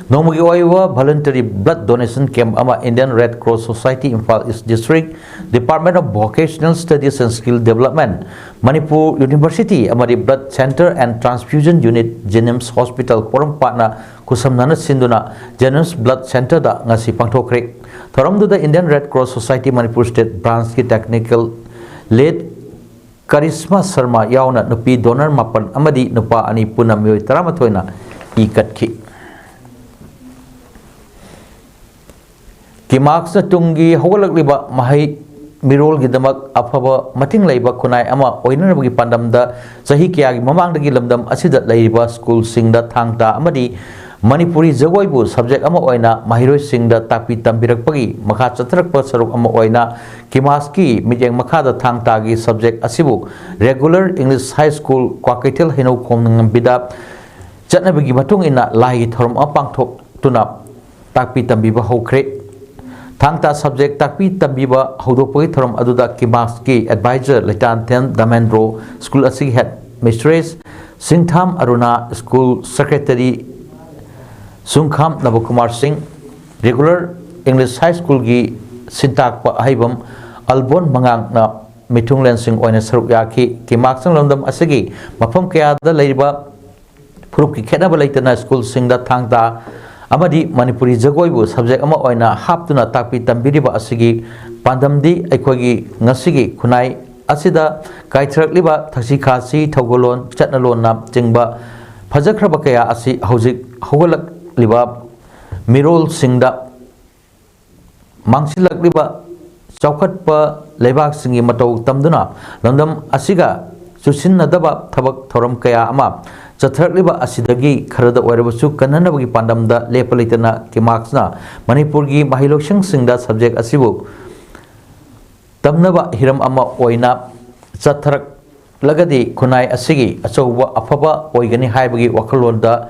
ꯅꯣꯡꯃꯒꯤ ꯑꯣꯏꯕ voluntary blood donation camp ꯑꯃ Indian Red Cross Society Imphal East District, Department of Vocational Studies and Skill Development, Manipur University ꯑꯃꯗꯤ Blood Center and Transfusion Unit, JNIMS Hospital ꯄꯣꯔꯣꯝꯄꯥꯠꯅ ꯈꯨꯠꯁꯝꯅꯅ ꯁꯤꯟꯗꯨꯅ JNIMS Blood Centreꯗ ꯉꯁꯤ ꯄꯥꯡꯊꯣꯛꯈ꯭ꯔꯦ꯫ ꯊꯧꯔꯝꯗꯨꯗ Indian Red Cross Society Manipur State Branchꯀꯤ technical lead ꯀꯔꯤꯁꯃꯥ Sharma ꯌꯥꯎꯅ ꯅꯨꯄꯤ donor ꯃꯥꯄꯟ ꯑꯃꯗꯤ ꯅꯨꯄꯥ ꯑꯅꯤ ꯄꯨꯟꯅ ꯃꯤꯑꯣꯏ ꯇꯔꯥꯃꯥꯊꯣꯏꯅ ꯏ ꯀꯠꯈꯤ꯫ KIMARCꯅ ꯇꯨꯡꯒꯤ ꯍꯧꯒꯠꯂꯛꯂꯤꯕ ꯃꯍꯩ ꯃꯤꯔꯣꯜꯒꯤꯗꯃꯛ ꯑꯐꯕ ꯃꯇꯤꯡ ꯂꯩꯕ ꯈꯨꯟꯅꯥꯏ ꯑꯃ ꯑꯣꯏꯅꯅꯕꯒꯤ ꯄꯥꯟꯗꯝꯗ ꯆꯍꯤ ꯀꯌꯥꯒꯤ ꯃꯃꯥꯡꯗꯒꯤ ꯂꯝꯗꯝ ꯑꯁꯤꯗ ꯂꯩꯔꯤꯕ ꯁ꯭ꯀꯨꯜꯁꯤꯡꯗ ꯊꯥꯡ ꯇꯥ ꯑꯃꯗꯤ ꯃꯅꯤꯄꯨꯔꯤ ꯖꯒꯣꯏꯕꯨ subject ꯑꯃ ꯑꯣꯏꯅ ꯃꯍꯩꯔꯣꯏꯁꯤꯡꯗ ꯇꯥꯛꯄꯤ ꯇꯝꯕꯤꯔꯛꯄꯒꯤ ꯃꯈꯥ ꯆꯠꯊꯔꯛꯄ ꯁꯔꯨꯛ ꯑꯃ ꯑꯣꯏꯅ ꯀꯤꯃꯥꯁꯀꯤ ꯃꯤꯠꯌꯦꯡ ꯃꯈꯥꯗ ꯊꯥꯡ ꯇꯥꯒꯤ subject ꯑꯁꯤꯕꯨ regular English High School Kwakeithel ꯍꯩꯅꯧꯈꯣꯡ ꯂꯝꯕꯤꯗ ꯆꯠꯅꯕꯤꯒꯤ ꯃꯇꯨꯡ ꯏꯟꯅ ꯂꯥꯏꯒꯤ ꯊꯧꯔꯝ ꯑꯃ ꯄꯥꯡꯊꯣꯛꯇꯨꯅ ꯇꯥꯛꯄꯤ ꯇꯝꯕꯤꯕ ꯍꯧꯈ꯭ꯔꯦ꯫ ꯊꯥꯡ ꯇꯥ subject ꯇꯥꯛꯄꯤ ꯇꯝꯕꯤꯕ ꯍꯧꯗꯣꯛꯄꯒꯤ ꯊꯧꯔꯝ ꯑꯗꯨꯗ ꯀꯤꯃꯥꯁꯀꯤ advisor ꯂꯩꯇꯥꯟꯊꯦꯝ ꯗꯥꯃꯦꯟꯗ꯭ꯔꯣ, school ꯑꯁꯤꯒꯤ head mistress ꯁꯤꯡꯊꯥꯝ ꯑꯔꯨꯅꯥ, school secretary ꯁꯨꯡꯈꯥꯝ ꯅꯕꯀꯨꯃꯥꯔ ꯁꯤꯡ, regular English High School ꯒꯤ ꯁꯤꯟꯇꯥꯛꯄ ꯑꯍꯩꯕꯝ ꯑꯜꯕꯣꯟ ꯃꯉꯥꯡꯅ ꯃꯤꯊꯨꯡꯂꯦꯟꯁꯤꯡ ꯑꯣꯏꯅ ꯁꯔꯨꯛ ꯌꯥꯈꯤ꯫ ꯀꯤꯃꯥꯛꯁꯅ ꯂꯝꯗꯝ ꯑꯁꯤꯒꯤ ꯃꯐꯝ ꯀꯌꯥꯗ ꯂꯩꯔꯤꯕ ꯐꯨꯔꯨꯞꯀꯤ ꯈꯦꯠꯅꯕ ꯂꯩꯇꯅ school ꯁꯤꯡꯗ ꯊꯥꯡ ꯇꯥ ꯑꯃꯗꯤ ꯃꯅꯤꯄꯨꯔꯤ ꯖꯒꯣꯏꯕꯨ subject ꯑꯃ ꯑꯣꯏꯅ ꯍꯥꯞꯇꯨꯅ ꯇꯥꯛꯄꯤ ꯇꯝꯕꯤꯔꯤꯕ ꯑꯁꯤꯒꯤ ꯄꯥꯟꯗꯝꯗꯤ ꯑꯩꯈꯣꯏꯒꯤ ꯉꯁꯤꯒꯤ ꯈꯨꯟꯅꯥꯏ ꯑꯁꯤꯗ ꯀꯥꯏꯊꯔꯛꯂꯤꯕ ꯊꯛꯁꯤ ꯈꯥꯁꯤ, ꯊꯧꯒꯜꯂꯣꯟ, ꯆꯠꯅꯂꯣꯟꯅ ꯆꯤꯡꯕ ꯐꯖꯈ꯭ꯔꯕ ꯀꯌꯥ ꯑꯁꯤ ꯍꯧꯖꯤꯛ ꯍꯧꯒꯠꯂꯛꯂꯤꯕ ꯃꯤꯔꯣꯜꯁꯤꯡꯗ ꯃꯥꯡꯁꯤꯜꯂꯛꯂꯤꯕ ꯆꯥꯎꯈꯠꯄ ꯂꯩꯕꯥꯛꯁꯤꯡꯒꯤ ꯃꯇꯧ ꯇꯝꯗꯨꯅ ꯂꯝꯗꯝ ꯑꯁꯤꯒ ꯆꯨꯁꯤꯟꯅꯗꯕ ꯊꯕꯛ ꯊꯧꯔꯝ ꯀꯌꯥ ꯑꯃ ꯆꯠꯊꯔꯛꯂꯤꯕꯕ ꯑꯁꯤꯗꯒꯤ ꯈꯔꯗ ꯑꯣꯏꯔꯕꯁꯨ ꯀꯟꯅꯅꯕꯒꯤ ꯄꯥꯟꯗꯝꯗ ꯂꯦꯞꯄ ꯂꯩꯇꯅ ꯀꯤꯃꯥꯛꯁꯅ ꯃꯅꯤꯄꯨꯔꯒꯤ ꯃꯍꯩꯂꯣꯏꯁꯪꯁꯤꯡꯗ subject ꯑꯁꯤꯕꯨ ꯇꯝꯅꯕ ꯍꯤꯔꯝ ꯑꯃ ꯑꯣꯏꯅ ꯆꯠꯊꯔꯛꯂꯒꯗꯤ ꯈꯨꯟꯅꯥꯏ ꯑꯁꯤꯒꯤ ꯑꯆꯧꯕ ꯑꯐꯕ ꯑꯣꯏꯒꯅꯤ ꯍꯥꯏꯕꯒꯤ ꯋꯥꯈꯜꯂꯣꯟꯗ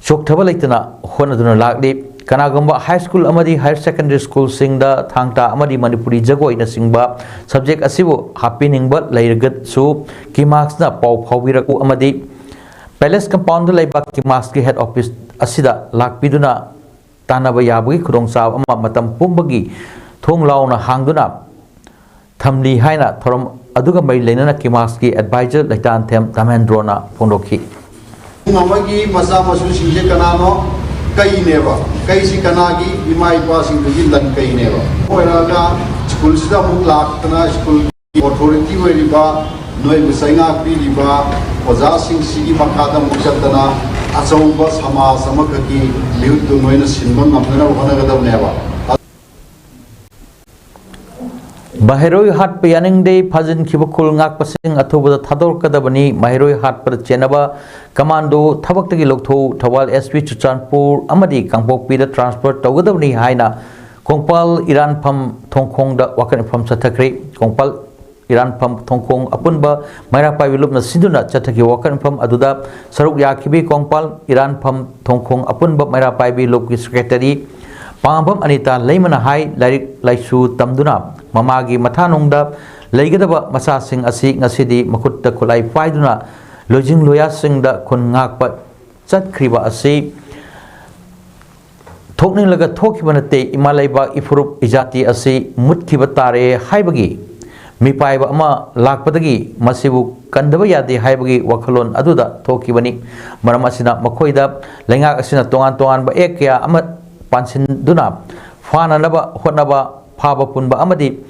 ꯆꯣꯛꯊꯕ ꯂꯩꯇꯅ ꯍꯣꯠꯅꯗꯨꯅ ꯂꯥꯛꯂꯤ꯫ ꯀꯅꯥꯒꯨꯝꯕ high school ꯑꯃꯗꯤ higher secondary school ꯁꯤꯡꯗ ꯊꯥꯡ ꯇꯥ ꯑꯃꯗꯤ ꯃꯅꯤꯄꯨꯔꯤ ꯖꯒꯣꯏꯅꯆꯤꯡꯕ subject ꯑꯁꯤꯕꯨ ꯍꯥꯞꯄꯤꯅꯤꯡꯕ ꯂꯩꯔꯒꯁꯨ ꯀꯤꯃꯥꯛꯁꯅ ꯄꯥꯎ ꯐꯥꯎꯕꯤꯔꯛꯎ ꯑꯃꯗꯤ palace compound ꯗ ꯂꯩꯕ ꯀꯤꯃꯥꯛꯁꯀꯤ head office ꯑꯁꯤꯗ ꯂꯥꯛꯄꯤꯗꯨꯅ ꯇꯥꯟꯅꯕ ꯌꯥꯕꯒꯤ ꯈꯨꯗꯣꯡꯆꯥꯕ ꯑꯃ ꯃꯇꯝ ꯄꯨꯝꯕꯒꯤ ꯊꯣꯡ ꯂꯥꯎꯅ ꯍꯥꯡꯗꯨꯅ ꯊꯝꯂꯤ ꯍꯥꯏꯅ ꯊꯧꯔꯝ ꯑꯗꯨꯒ ꯃꯔꯤ ꯂꯩꯅꯅ ꯀꯤꯃꯥꯛꯁꯀꯤ advisor ꯂꯩꯇꯥꯟꯊꯦꯝ ꯗꯥꯃꯦꯟꯗ꯭ꯔꯣꯅ ꯐꯣꯡꯗꯣꯛꯈꯤ꯫ ꯏꯃꯨꯡ ꯑꯃꯒꯤ ꯃꯆꯥ ꯃꯁꯨꯁꯤꯡꯁꯦ ꯀꯅꯥꯅꯣ? ꯀꯩꯅꯦꯕ꯫ ꯀꯩꯁꯤ ꯀꯅꯥꯒꯤ? ꯏꯃꯥ ꯏꯄꯥꯁꯤꯡꯗꯨꯒꯤ ꯂꯟ ꯀꯩꯅꯦꯕ꯫ ꯑꯣꯏꯔꯛꯑꯒ school ꯁꯤꯗ ꯑꯃꯨꯛ ꯂꯥꯛꯇꯅ school ꯒꯤ authority ꯑꯣꯏꯔꯤꯕ ꯅꯣꯏꯕꯨ ꯆꯩꯉꯥꯛ ꯄꯤꯔꯤꯕ ꯑꯣꯖꯥꯁꯤꯡꯁꯤꯒꯤ ꯃꯈꯥꯗ ꯑꯃꯨꯛ ꯆꯠꯇꯅ ꯑꯆꯧꯕ ꯁꯃꯥꯖ ꯑꯃꯈꯛꯀꯤ ꯃꯤꯍꯨꯠꯇꯨ ꯅꯣꯏꯅ ꯁꯤꯟꯕ ꯉꯝꯅꯅꯕ ꯍꯣꯠꯅꯒꯗꯕꯅꯦꯕ꯫ ꯃꯍꯩꯔꯣꯏ ꯍꯥꯠꯄ ꯌꯥꯅꯤꯡꯗꯦ, ꯐꯥꯖꯤꯟꯈꯤꯕ ꯈꯨꯜ ꯉꯥꯛꯄꯁꯤꯡ ꯑꯊꯨꯕꯗ ꯊꯥꯗꯣꯔꯛꯀꯗꯕꯅꯤ, ꯃꯍꯩꯔꯣꯏ ꯍꯥꯠꯄꯗ ꯆꯦꯟꯅꯕ ꯀꯃꯥꯟꯗꯣ ꯊꯕꯛꯇꯒꯤ ꯂꯧꯊꯣꯛꯎ, ꯊꯧꯕꯥꯜ S P ꯆꯨꯔꯆꯥꯟꯄꯨꯔ ꯑꯃꯗꯤ ꯀꯥꯡꯄꯣꯛꯄꯤꯗ transfer ꯇꯧꯒꯗꯕꯅꯤ ꯍꯥꯏꯅ ꯀꯣꯡꯄꯥꯜ ꯏꯔꯥꯟꯐꯝ ꯊꯣꯡꯈꯣꯡꯗ ꯋꯥꯀꯠ ꯃꯤꯐꯝ ꯆꯠꯊꯈ꯭ꯔꯦ꯫ ꯀꯣꯡꯄꯥꯜ ꯏꯔꯥꯟꯐꯝ ꯊꯣꯡꯈꯣꯡ ꯑꯄꯨꯟꯕ ꯃꯩꯔꯥ ꯄꯥꯏꯕꯤ ꯂꯨꯞꯅ ꯁꯤꯟꯗꯨꯅ ꯆꯠꯊꯈꯤꯕ ꯋꯥꯀꯠ ꯃꯤꯐꯝ ꯑꯗꯨꯗ ꯁꯔꯨꯛ ꯌꯥꯈꯤꯕꯤ ꯀꯣꯡꯄꯥꯜ ꯏꯔꯥꯟꯐꯝ ꯊꯣꯡꯈꯣꯡ ꯑꯄꯨꯟꯕ ꯃꯩꯔꯥ ꯄꯥꯏꯕꯤ ꯂꯨꯞꯀꯤ secretary ꯄꯥꯝꯕꯝ ꯑꯅꯤꯇꯥ ꯂꯩꯃꯅ ꯍꯥꯏ, ꯂꯥꯏꯔꯤꯛ ꯂꯥꯏꯁꯨ ꯇꯝꯗꯨꯅ ꯃꯃꯥꯒꯤ ꯃꯊꯥꯅꯨꯡꯗ ꯂꯩꯒꯗꯕ ꯃꯆꯥꯁꯤꯡ ꯑꯁꯤ ꯉꯁꯤꯗꯤ ꯃꯈꯨꯠꯇ ꯈꯨꯠꯂꯥꯏ ꯄꯥꯏꯗꯨꯅ ꯂꯣꯏꯖꯤꯡ ꯂꯣꯌꯥꯁꯤꯡꯗ ꯈꯨꯟ ꯉꯥꯛꯄ ꯆꯠꯈ꯭ꯔꯤꯕ ꯑꯁꯤ ꯊꯣꯛꯅꯤꯡꯂꯒ ꯊꯣꯛꯈꯤꯕ ꯅꯠꯇꯦ꯫ ꯏꯃꯥ ꯂꯩꯕꯥꯛ, ꯏꯐꯨꯔꯨꯞ, ꯏꯖꯥꯇꯤ ꯑꯁꯤ ꯃꯨꯠꯈꯤꯕ ꯇꯥꯔꯦ ꯍꯥꯏꯕꯒꯤ ꯃꯤꯄꯥꯏꯕ ꯑꯃ ꯂꯥꯛꯄꯗꯒꯤ ꯃꯁꯤꯕꯨ ꯀꯟꯗꯕ ꯌꯥꯗꯦ ꯍꯥꯏꯕꯒꯤ ꯋꯥꯈꯜꯂꯣꯟ ꯑꯗꯨꯗ ꯊꯣꯛꯈꯤꯕꯅꯤ꯫ ꯃꯔꯝ ꯑꯁꯤꯅ ꯃꯈꯣꯏꯗ ꯂꯩꯉꯥꯛ ꯑꯁꯤꯅ ꯇꯣꯉꯥꯟ ꯇꯣꯉꯥꯟꯕ act ꯀꯌꯥ ꯑꯃ ꯄꯥꯟꯁꯤꯟꯗꯨꯅ ꯐꯥꯅꯅꯕ ꯍꯣꯠꯅꯕ, ꯐꯥꯕ ꯄꯨꯟꯕ ꯑꯃꯗꯤ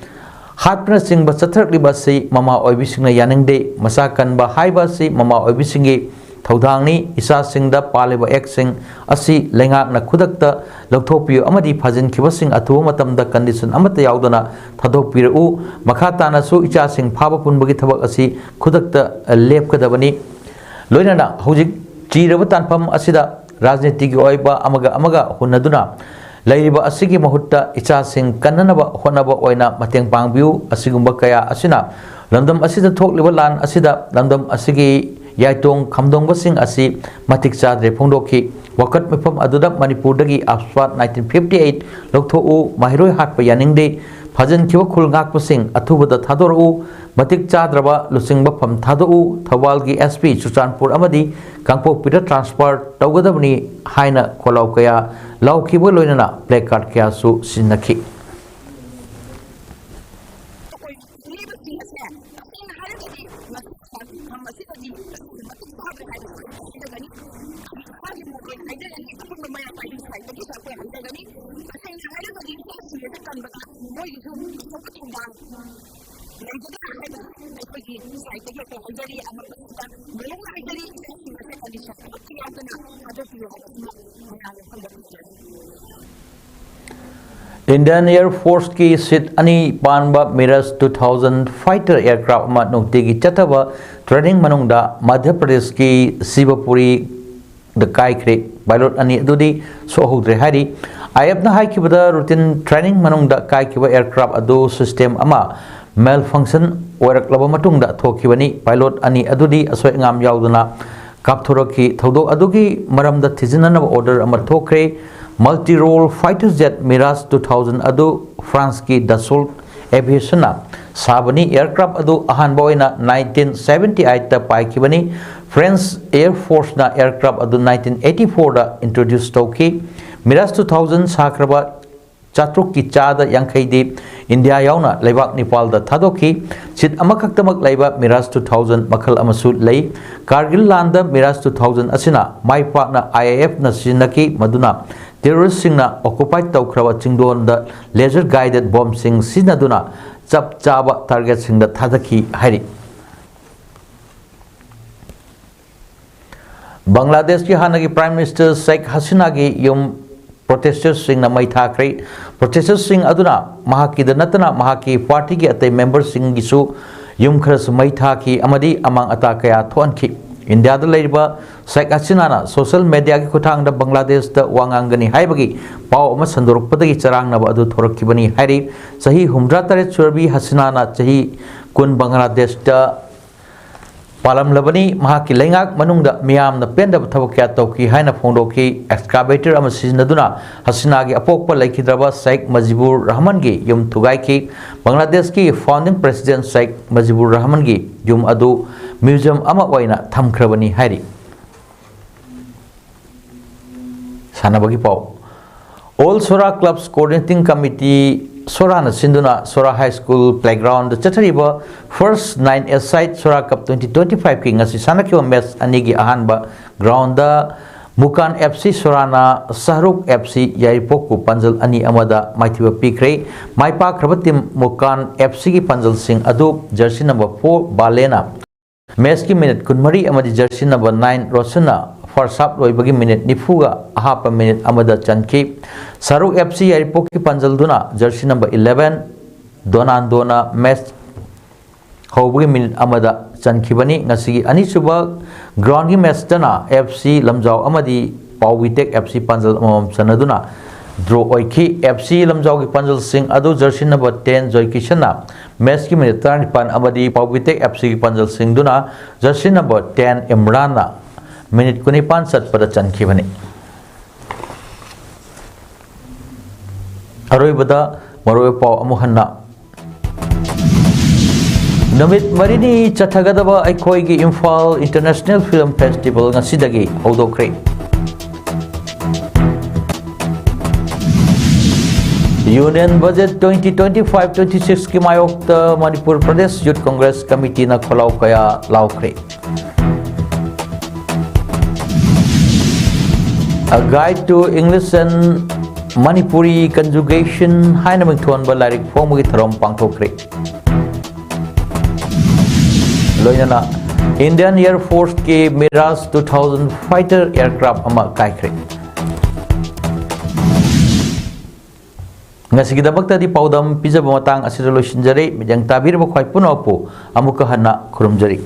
ꯍꯥꯠꯄꯅꯆꯤꯡꯕ ꯆꯠꯊꯔꯛꯂꯤꯕ ꯑꯁꯤ ꯃꯃꯥ ꯑꯣꯏꯕꯤꯁꯤꯡꯅ ꯌꯥꯅꯤꯡꯗꯦ꯫ ꯃꯆꯥ ꯀꯟꯕ ꯍꯥꯏꯕ ꯑꯁꯤ ꯃꯃꯥ ꯑꯣꯏꯕꯤꯁꯤꯡꯒꯤ ꯊꯧꯗꯥꯡꯅꯤ꯫ ꯏꯆꯥꯁꯤꯡꯗ ꯄꯥꯜꯂꯤꯕ actꯁꯤꯡ ꯑꯁꯤ ꯂꯩꯉꯥꯛꯅ ꯈꯨꯗꯛꯇ ꯂꯧꯊꯣꯛꯄꯤꯌꯨ ꯑꯃꯗꯤ ꯐꯥꯖꯤꯟꯈꯤꯕꯁꯤꯡ ꯑꯊꯨꯕ ꯃꯇꯝꯗ condition ꯑꯃꯠꯇ ꯌꯥꯎꯗꯅ ꯊꯥꯗꯣꯛꯄꯤꯔꯛꯎ꯫ ꯃꯈꯥ ꯇꯥꯅꯁꯨ ꯏꯆꯥꯁꯤꯡ ꯐꯥꯕ ꯄꯨꯟꯕꯒꯤ ꯊꯕꯛ ꯑꯁꯤ ꯈꯨꯗꯛꯇ ꯂꯦꯞꯀꯗꯕꯅꯤ꯫ ꯂꯣꯏꯅꯅ ꯍꯧꯖꯤꯛ ꯆꯤꯔꯕ ꯇꯥꯟꯐꯝ ꯑꯁꯤꯗ ꯔꯥꯖꯅꯤꯇꯤꯒꯤ ꯑꯣꯏꯕ ꯑꯃꯒ ꯑꯃꯒ ꯍꯨꯟꯅꯗꯨꯅ ꯂꯩꯔꯤꯕ ꯑꯁꯤꯒꯤ ꯃꯍꯨꯠꯇ ꯏꯆꯥꯁꯤꯡ ꯀꯟꯅꯅꯕ ꯍꯣꯠꯅꯕ ꯑꯣꯏꯅ ꯃꯇꯦꯡ ꯄꯥꯡꯕꯤꯌꯨ꯫ ꯑꯁꯤꯒꯨꯝꯕ ꯀꯌꯥ ꯑꯁꯤꯅ ꯂꯝꯗꯝ ꯑꯁꯤꯗ ꯊꯣꯛꯂꯤꯕ ꯂꯥꯟ ꯑꯁꯤꯗ ꯂꯝꯗꯝ ꯑꯁꯤꯒꯤ ꯌꯥꯏꯇꯣꯡ ꯈꯝꯗꯣꯡꯕꯁꯤꯡ ꯑꯁꯤ ꯃꯇꯤꯛ ꯆꯥꯗ꯭ꯔꯦ ꯐꯣꯡꯗꯣꯛꯈꯤ꯫ ꯋꯥꯀꯠ ꯃꯤꯐꯝ ꯑꯗꯨꯗ ꯃꯅꯤꯄꯨꯔꯗꯒꯤ AFSPA nineteen fifty eight ꯂꯧꯊꯣꯛꯎ, ꯃꯍꯩꯔꯣꯏ ꯍꯥꯠꯄ ꯌꯥꯅꯤꯡꯗꯦ, ꯐꯥꯖꯤꯟꯈꯤꯕ ꯈꯨꯜ ꯉꯥꯛꯄꯁꯤꯡ ꯑꯊꯨꯕꯗ ꯊꯥꯗꯣꯔꯛꯎ, ꯃꯇꯤꯛ ꯆꯥꯗ꯭ꯔꯕ ꯂꯨꯆꯤꯡꯕ ꯐꯝ ꯊꯥꯗꯣꯛꯎ, ꯊꯧꯕꯥꯜꯒꯤ S P ꯆꯨꯔꯆꯥꯟꯄꯨꯔ ꯑꯃꯗꯤ ꯀꯥꯡꯄꯣꯛꯄꯤꯗ transfer ꯇꯧꯒꯗꯕꯅꯤ ꯍꯥꯏꯅ ꯈꯣꯜꯂꯥꯎ ꯀꯌꯥ ꯂꯥꯎꯈꯤꯕꯒ ꯂꯣꯏꯅꯅ placard ꯀꯌꯥꯁꯨ ꯁꯤꯖꯤꯟꯅꯈꯤ꯫ ꯂꯩꯕꯒꯦ ꯍꯥꯏꯕꯗꯤ ꯑꯩꯈꯣꯏꯒꯤ ꯁꯥꯏꯠꯇꯒꯤ ꯑꯩꯈꯣꯏ ꯍꯥꯏꯖꯔꯤ꯫ ꯑꯃ ꯃꯌꯥꯝꯅ ꯍꯥꯏꯖꯔꯤ, ꯏꯆꯥꯁꯤꯡ ꯑꯁꯦ ꯀꯟꯗꯤꯁꯟ ꯑꯃꯠꯇ ꯌꯥꯎꯗꯅ ꯊꯥꯗꯣꯛꯄꯤꯌꯨ ꯍꯥꯏꯕꯁꯤꯃ ꯃꯌꯥꯝꯅ ꯈꯪꯕ ꯊꯝꯖꯔꯤ꯫ Indian Air Force ꯀꯤ seat ꯑꯅꯤ ꯄꯥꯟꯕ Mirage two thousand fighter aircraft ꯑꯃ ꯅꯨꯡꯇꯤꯒꯤ ꯆꯠꯊꯕ training ꯃꯅꯨꯡꯗ ꯃꯙ꯭ꯌ ꯄ꯭ꯔꯗꯦꯁꯀꯤ ꯁꯤꯕꯄꯨꯔꯤꯗ ꯀꯥꯏꯈ꯭ꯔꯦ꯫ Pilot ꯑꯅꯤ ꯑꯗꯨꯗꯤ ꯁꯣꯛꯍꯧꯗ꯭ꯔꯦ ꯍꯥꯏꯔꯤ꯫ IAF ꯅ ꯍꯥꯏꯈꯤꯕꯗ, routine training ꯃꯅꯨꯡꯗ ꯀꯥꯏꯈꯤꯕ aircraft ꯑꯗꯨ system ꯑꯃ malfunction ꯑꯣꯏꯔꯛꯂꯕ ꯃꯇꯨꯡꯗ ꯊꯣꯛꯈꯤꯕꯅꯤ꯫ Pilot ꯑꯅꯤ ꯑꯗꯨꯗꯤ ꯑꯁꯣꯏ ꯑꯉꯥꯝ ꯌꯥꯎꯗꯅ ꯀꯥꯞꯊꯣꯔꯛꯈꯤ꯫ ꯊꯧꯗꯣꯛ ꯑꯗꯨꯒꯤ ꯃꯔꯝꯗ ꯊꯤꯖꯤꯟꯅꯅꯕ order ꯑꯃ ꯊꯣꯛꯈ꯭ꯔꯦ꯫ Multi-role fighter jet Mirage two thousand ꯑꯗꯨ ꯐ꯭ꯔꯥꯟꯁꯀꯤ Dassault Aviation ꯅ ꯁꯥꯕꯅꯤ꯫ Aircraft ꯑꯗꯨ ꯑꯍꯥꯟꯕ ꯑꯣꯏꯅ nineteen seventy eight ꯇ ꯄꯥꯏꯈꯤꯕꯅꯤ꯫ French Air Force ꯅ aircraft ꯑꯗꯨ nineteen eighty four ꯗ introduce ꯇꯧꯈꯤ꯫ Mirage two thousand ꯁꯥꯈ꯭ꯔꯕ ꯆꯥꯇ꯭ꯔꯨꯛꯀꯤ ꯆꯥꯗ ꯌꯥꯡꯈꯩꯗꯤ ꯏꯟꯗꯤꯌꯥ ꯌꯥꯎꯅ ꯂꯩꯕꯥꯛ ꯅꯤꯄꯥꯜꯗ ꯊꯥꯗꯣꯛꯈꯤ꯫ Seat ꯑꯃꯈꯛꯇꯃꯛ ꯂꯩꯕ Mirage two thousand ꯃꯈꯜ ꯑꯃꯁꯨ ꯂꯩ꯫ ꯀꯥꯔꯒꯤꯜ ꯂꯥꯟꯗ Mirage two thousand ꯑꯁꯤꯅ ꯃꯥꯏ ꯄꯥꯛꯅ IAF ꯅ ꯁꯤꯖꯤꯟꯅꯈꯤ, ꯃꯗꯨꯅ terrorist ꯁꯤꯡꯅ occupy ꯇꯧꯈ꯭ꯔꯕ ꯆꯤꯡꯗꯣꯟꯗ laser guided bomb ꯁꯤꯡ ꯁꯤꯖꯤꯟꯅꯗꯨꯅ ꯆꯞ ꯆꯥꯕ target ꯁꯤꯡꯗ ꯊꯥꯗꯈꯤ ꯍꯥꯏꯔꯤ꯫ ꯕꯪꯒ꯭ꯂꯥꯗꯦꯁꯀꯤ ꯍꯥꯟꯅꯒꯤ Prime Minister ꯁꯦꯈ ꯍꯁꯤꯅꯥꯒꯤ ꯌꯨꯝ protesters ꯁꯤꯡꯅ ꯃꯩ ꯊꯥꯈ꯭ꯔꯦ꯫ Protesters ꯁꯤꯡ ꯑꯗꯨꯅ ꯃꯍꯥꯛꯀꯤꯗ ꯅꯠꯇꯅ ꯃꯍꯥꯛꯀꯤ party ꯒꯤ ꯑꯇꯩ member ꯁꯤꯡꯒꯤꯁꯨ ꯌꯨꯝ ꯈꯔꯁꯨ ꯃꯩ ꯊꯥꯈꯤ ꯑꯃꯗꯤ ꯑꯃꯥꯡ ꯑꯇꯥ ꯀꯌꯥ ꯊꯣꯛꯍꯟꯈꯤ꯫ ꯏꯟꯗꯤꯌꯥꯗ ꯂꯩꯔꯤꯕ ꯁꯦꯈ ꯍꯁꯤꯅꯥꯅ social media ꯒꯤ ꯈꯨꯠꯊꯥꯡꯗ ꯕꯪꯒ꯭ꯂꯥꯗꯦꯁꯇ ꯋꯥ ꯉꯥꯡꯒꯅꯤ ꯍꯥꯏꯕꯒꯤ ꯄꯥꯎ ꯑꯃ ꯁꯟꯗꯣꯔꯛꯄꯗꯒꯤ ꯆꯔꯥꯡꯅꯕ ꯑꯗꯨ ꯊꯣꯔꯛꯈꯤꯕꯅꯤ ꯍꯥꯏꯔꯤ꯫ ꯆꯍꯤ ꯍꯨꯝꯗ꯭ꯔꯥ ꯇꯔꯦꯠ ꯁꯨꯔꯕꯤ ꯍꯁꯤꯅꯥꯅ ꯆꯍꯤ ꯀꯨꯟ ꯕꯪꯒ꯭ꯂꯥꯗꯦꯁꯇ ꯄꯥꯜꯂꯝꯂꯕꯅꯤ꯫ ꯃꯍꯥꯛꯀꯤ ꯂꯩꯉꯥꯛ ꯃꯅꯨꯡꯗ ꯃꯤꯌꯥꯝꯅ ꯄꯦꯟꯗꯕ ꯊꯕꯛ ꯀꯌꯥ ꯇꯧꯈꯤ ꯍꯥꯏꯅ ꯐꯣꯡꯗꯣꯛꯈꯤ꯫ Excavator ꯑꯃ ꯁꯤꯖꯤꯟꯅꯗꯨꯅ ꯍꯁꯤꯅꯥꯒꯤ ꯑꯄꯣꯛꯄ ꯂꯩꯈꯤꯗ꯭ꯔꯕ ꯁꯦꯈ ꯃꯖꯤꯕꯨꯔ ꯔꯍꯃꯟꯒꯤ ꯌꯨꯝ ꯊꯨꯒꯥꯏꯈꯤ꯫ ꯕꯪꯒ꯭ꯂꯥꯗꯦꯁꯀꯤ founding president ꯁꯦꯈ ꯃꯖꯤꯕꯨꯔ ꯔꯍꯃꯟꯒꯤ ꯌꯨꯝ ꯑꯗꯨ museum ꯑꯃ ꯑꯣꯏꯅ ꯊꯝꯈ꯭ꯔꯕꯅꯤ ꯍꯥꯏꯔꯤ꯫ ꯁꯥꯟꯅꯕꯒꯤ ꯄꯥꯎ꯫ All Sora Clubs Coordinating Committee, ꯁꯣꯔꯥꯅ ꯁꯤꯟꯗꯨꯅ ꯁꯣꯔꯥ High School playground ꯗ ꯆꯠꯊꯔꯤꯕ First Nine A Side Sora Cup twenty twenty five ꯀꯤ ꯉꯁꯤ ꯁꯥꯟꯅꯈꯤꯕ match ꯑꯅꯤꯒꯤ ꯑꯍꯥꯟꯕ ground ꯗ ꯃꯨꯀꯥꯟ F C ꯁꯣꯔꯥꯅ ꯁꯍꯔꯨꯛ F C ꯌꯥꯏꯔꯤꯄꯣꯛꯄꯨ ꯄꯥꯟꯖꯜ ꯑꯅꯤ ꯑꯃꯗ ꯃꯥꯏꯊꯤꯕ ꯄꯤꯈ꯭ꯔꯦ꯫ ꯃꯥꯏ ꯄꯥꯛꯈ꯭ꯔꯕ team ꯃꯨꯀꯥꯟ F C ꯒꯤ ꯄꯥꯟꯖꯜꯁꯤꯡ ꯑꯗꯨ jersey number four ꯕꯥꯂꯦꯅ match ꯀꯤ minute ꯀꯨꯟꯃꯔꯤ ꯑꯃꯗꯤ jersey number nine ꯔꯣꯁꯟꯅ first half ꯂꯣꯏꯕꯒꯤ ꯃꯤꯅꯤꯠ ꯅꯤꯐꯨꯒ ꯑꯍꯥꯞꯄ ꯃꯤꯅꯤꯠ ꯑꯃꯗ ꯆꯟꯈꯤ꯫ ꯁꯔꯨꯛ F C ꯌꯥꯏꯔꯤꯄꯣꯛꯀꯤ ꯄꯥꯟꯖꯜꯗꯨꯅ ꯖꯔꯁꯤ ꯅꯝꯕꯔ eleven ꯗꯣꯅꯥꯟꯗꯣꯅ ꯃꯦꯆ ꯍꯧꯕꯒꯤ ꯃꯤꯅꯤꯠ ꯑꯃꯗ ꯆꯟꯈꯤꯕꯅꯤ꯫ ꯉꯁꯤꯒꯤ ꯑꯅꯤꯁꯨꯕ ꯒ꯭ꯔꯥꯎꯟꯒꯤ ꯃꯦꯆꯇꯅ F C ꯂꯝꯖꯥꯎ ꯑꯃꯗꯤ ꯄꯥꯎꯕꯤꯇꯦꯛ F C ꯄꯥꯟꯖꯜ ꯑꯃꯃꯝ ꯆꯟꯅꯗꯨꯅ ꯗ꯭ꯔꯣ ꯑꯣꯏꯈꯤ꯫ F C ꯂꯝꯖꯥꯎꯒꯤ ꯄꯥꯟꯖꯜꯁꯤꯡ ꯑꯗꯨ ꯖꯔꯁꯤ ꯅꯝꯕꯔ ten ꯖꯣꯏꯀꯤꯁꯟꯅ ꯃꯦꯆꯀꯤ ꯃꯤꯅꯤꯠ ꯇꯔꯥꯅꯤꯄꯥꯟ ꯑꯃꯗꯤ ꯄꯥꯎꯕꯤꯇꯦꯛ F Cꯒꯤ ꯄꯥꯟꯖꯜꯁꯤꯡꯗꯨꯅ ꯖꯔꯁꯤ ꯅꯝꯕꯔ ten ꯏꯝꯔꯥꯟꯅ ꯃꯤꯅꯤꯠ ꯀꯨꯟꯅꯤꯄꯥꯟ ꯆꯠꯄꯗ ꯆꯟꯈꯤꯕꯅꯤ꯫ ꯑꯔꯣꯏꯕꯗ ꯃꯔꯨꯑꯣꯏꯕ ꯄꯥꯎ ꯑꯃꯨꯛ ꯍꯟꯅ꯫ ꯅꯨꯃꯤꯠ ꯃꯔꯤꯅꯤ ꯆꯠꯊꯒꯗꯕ ꯑꯩꯈꯣꯏꯒꯤ ꯏꯝꯐꯥꯜ ꯏꯟꯇꯔꯅꯦꯁꯅꯦꯜ ꯐꯤꯜꯝ ꯐꯦꯁꯇꯤꯚꯦꯜ ꯉꯁꯤꯗꯒꯤ ꯍꯧꯗꯣꯛꯈ꯭ꯔꯦ꯫ Union Budget twenty twenty-five twenty-sixꯀꯤ ꯃꯥꯌꯣꯛꯇ ꯃꯅꯤꯄꯨꯔ ꯄ꯭ꯔꯗꯦꯁ ꯌꯨꯊ ꯀꯣꯡꯒ꯭ꯔꯦꯁ ꯀꯃꯤꯇꯤꯅ ꯈꯣꯜꯂꯥꯎ ꯀꯌꯥ ꯂꯥꯎꯈ꯭ꯔꯦ꯫ A Guide to English and Manipuri Conjugation ꯍꯥꯏꯅ ꯃꯤꯡꯊꯣꯟꯕ ꯂꯥꯏꯔꯤꯛ ꯐꯣꯡꯕꯒꯤ ꯊꯧꯔꯝ ꯄꯥꯡꯊꯣꯛꯈ꯭ꯔꯦ꯫ ꯂꯣꯏꯅꯅ Indian Air Forceꯀꯤ Mirage two thousand fighter aircraft ꯑꯃ ꯀꯥꯏꯈ꯭ꯔꯦ꯫ ꯉꯁꯤꯒꯤꯗꯃꯛꯇꯗꯤ ꯄꯥꯎꯗꯝ ꯄꯤꯖꯕ ꯃꯇꯥꯡ ꯑꯁꯤꯗ ꯂꯣꯏꯁꯤꯟꯖꯔꯦ꯫ ꯃꯤꯠꯌꯦꯡ ꯇꯥꯕꯤꯔꯕ ꯈ꯭ꯋꯥꯏ ꯄꯨꯝꯅꯃꯛꯄꯨ ꯑꯃꯨꯛꯀ ꯍꯟꯅ ꯈꯨꯔꯨꯝꯖꯔꯤ꯫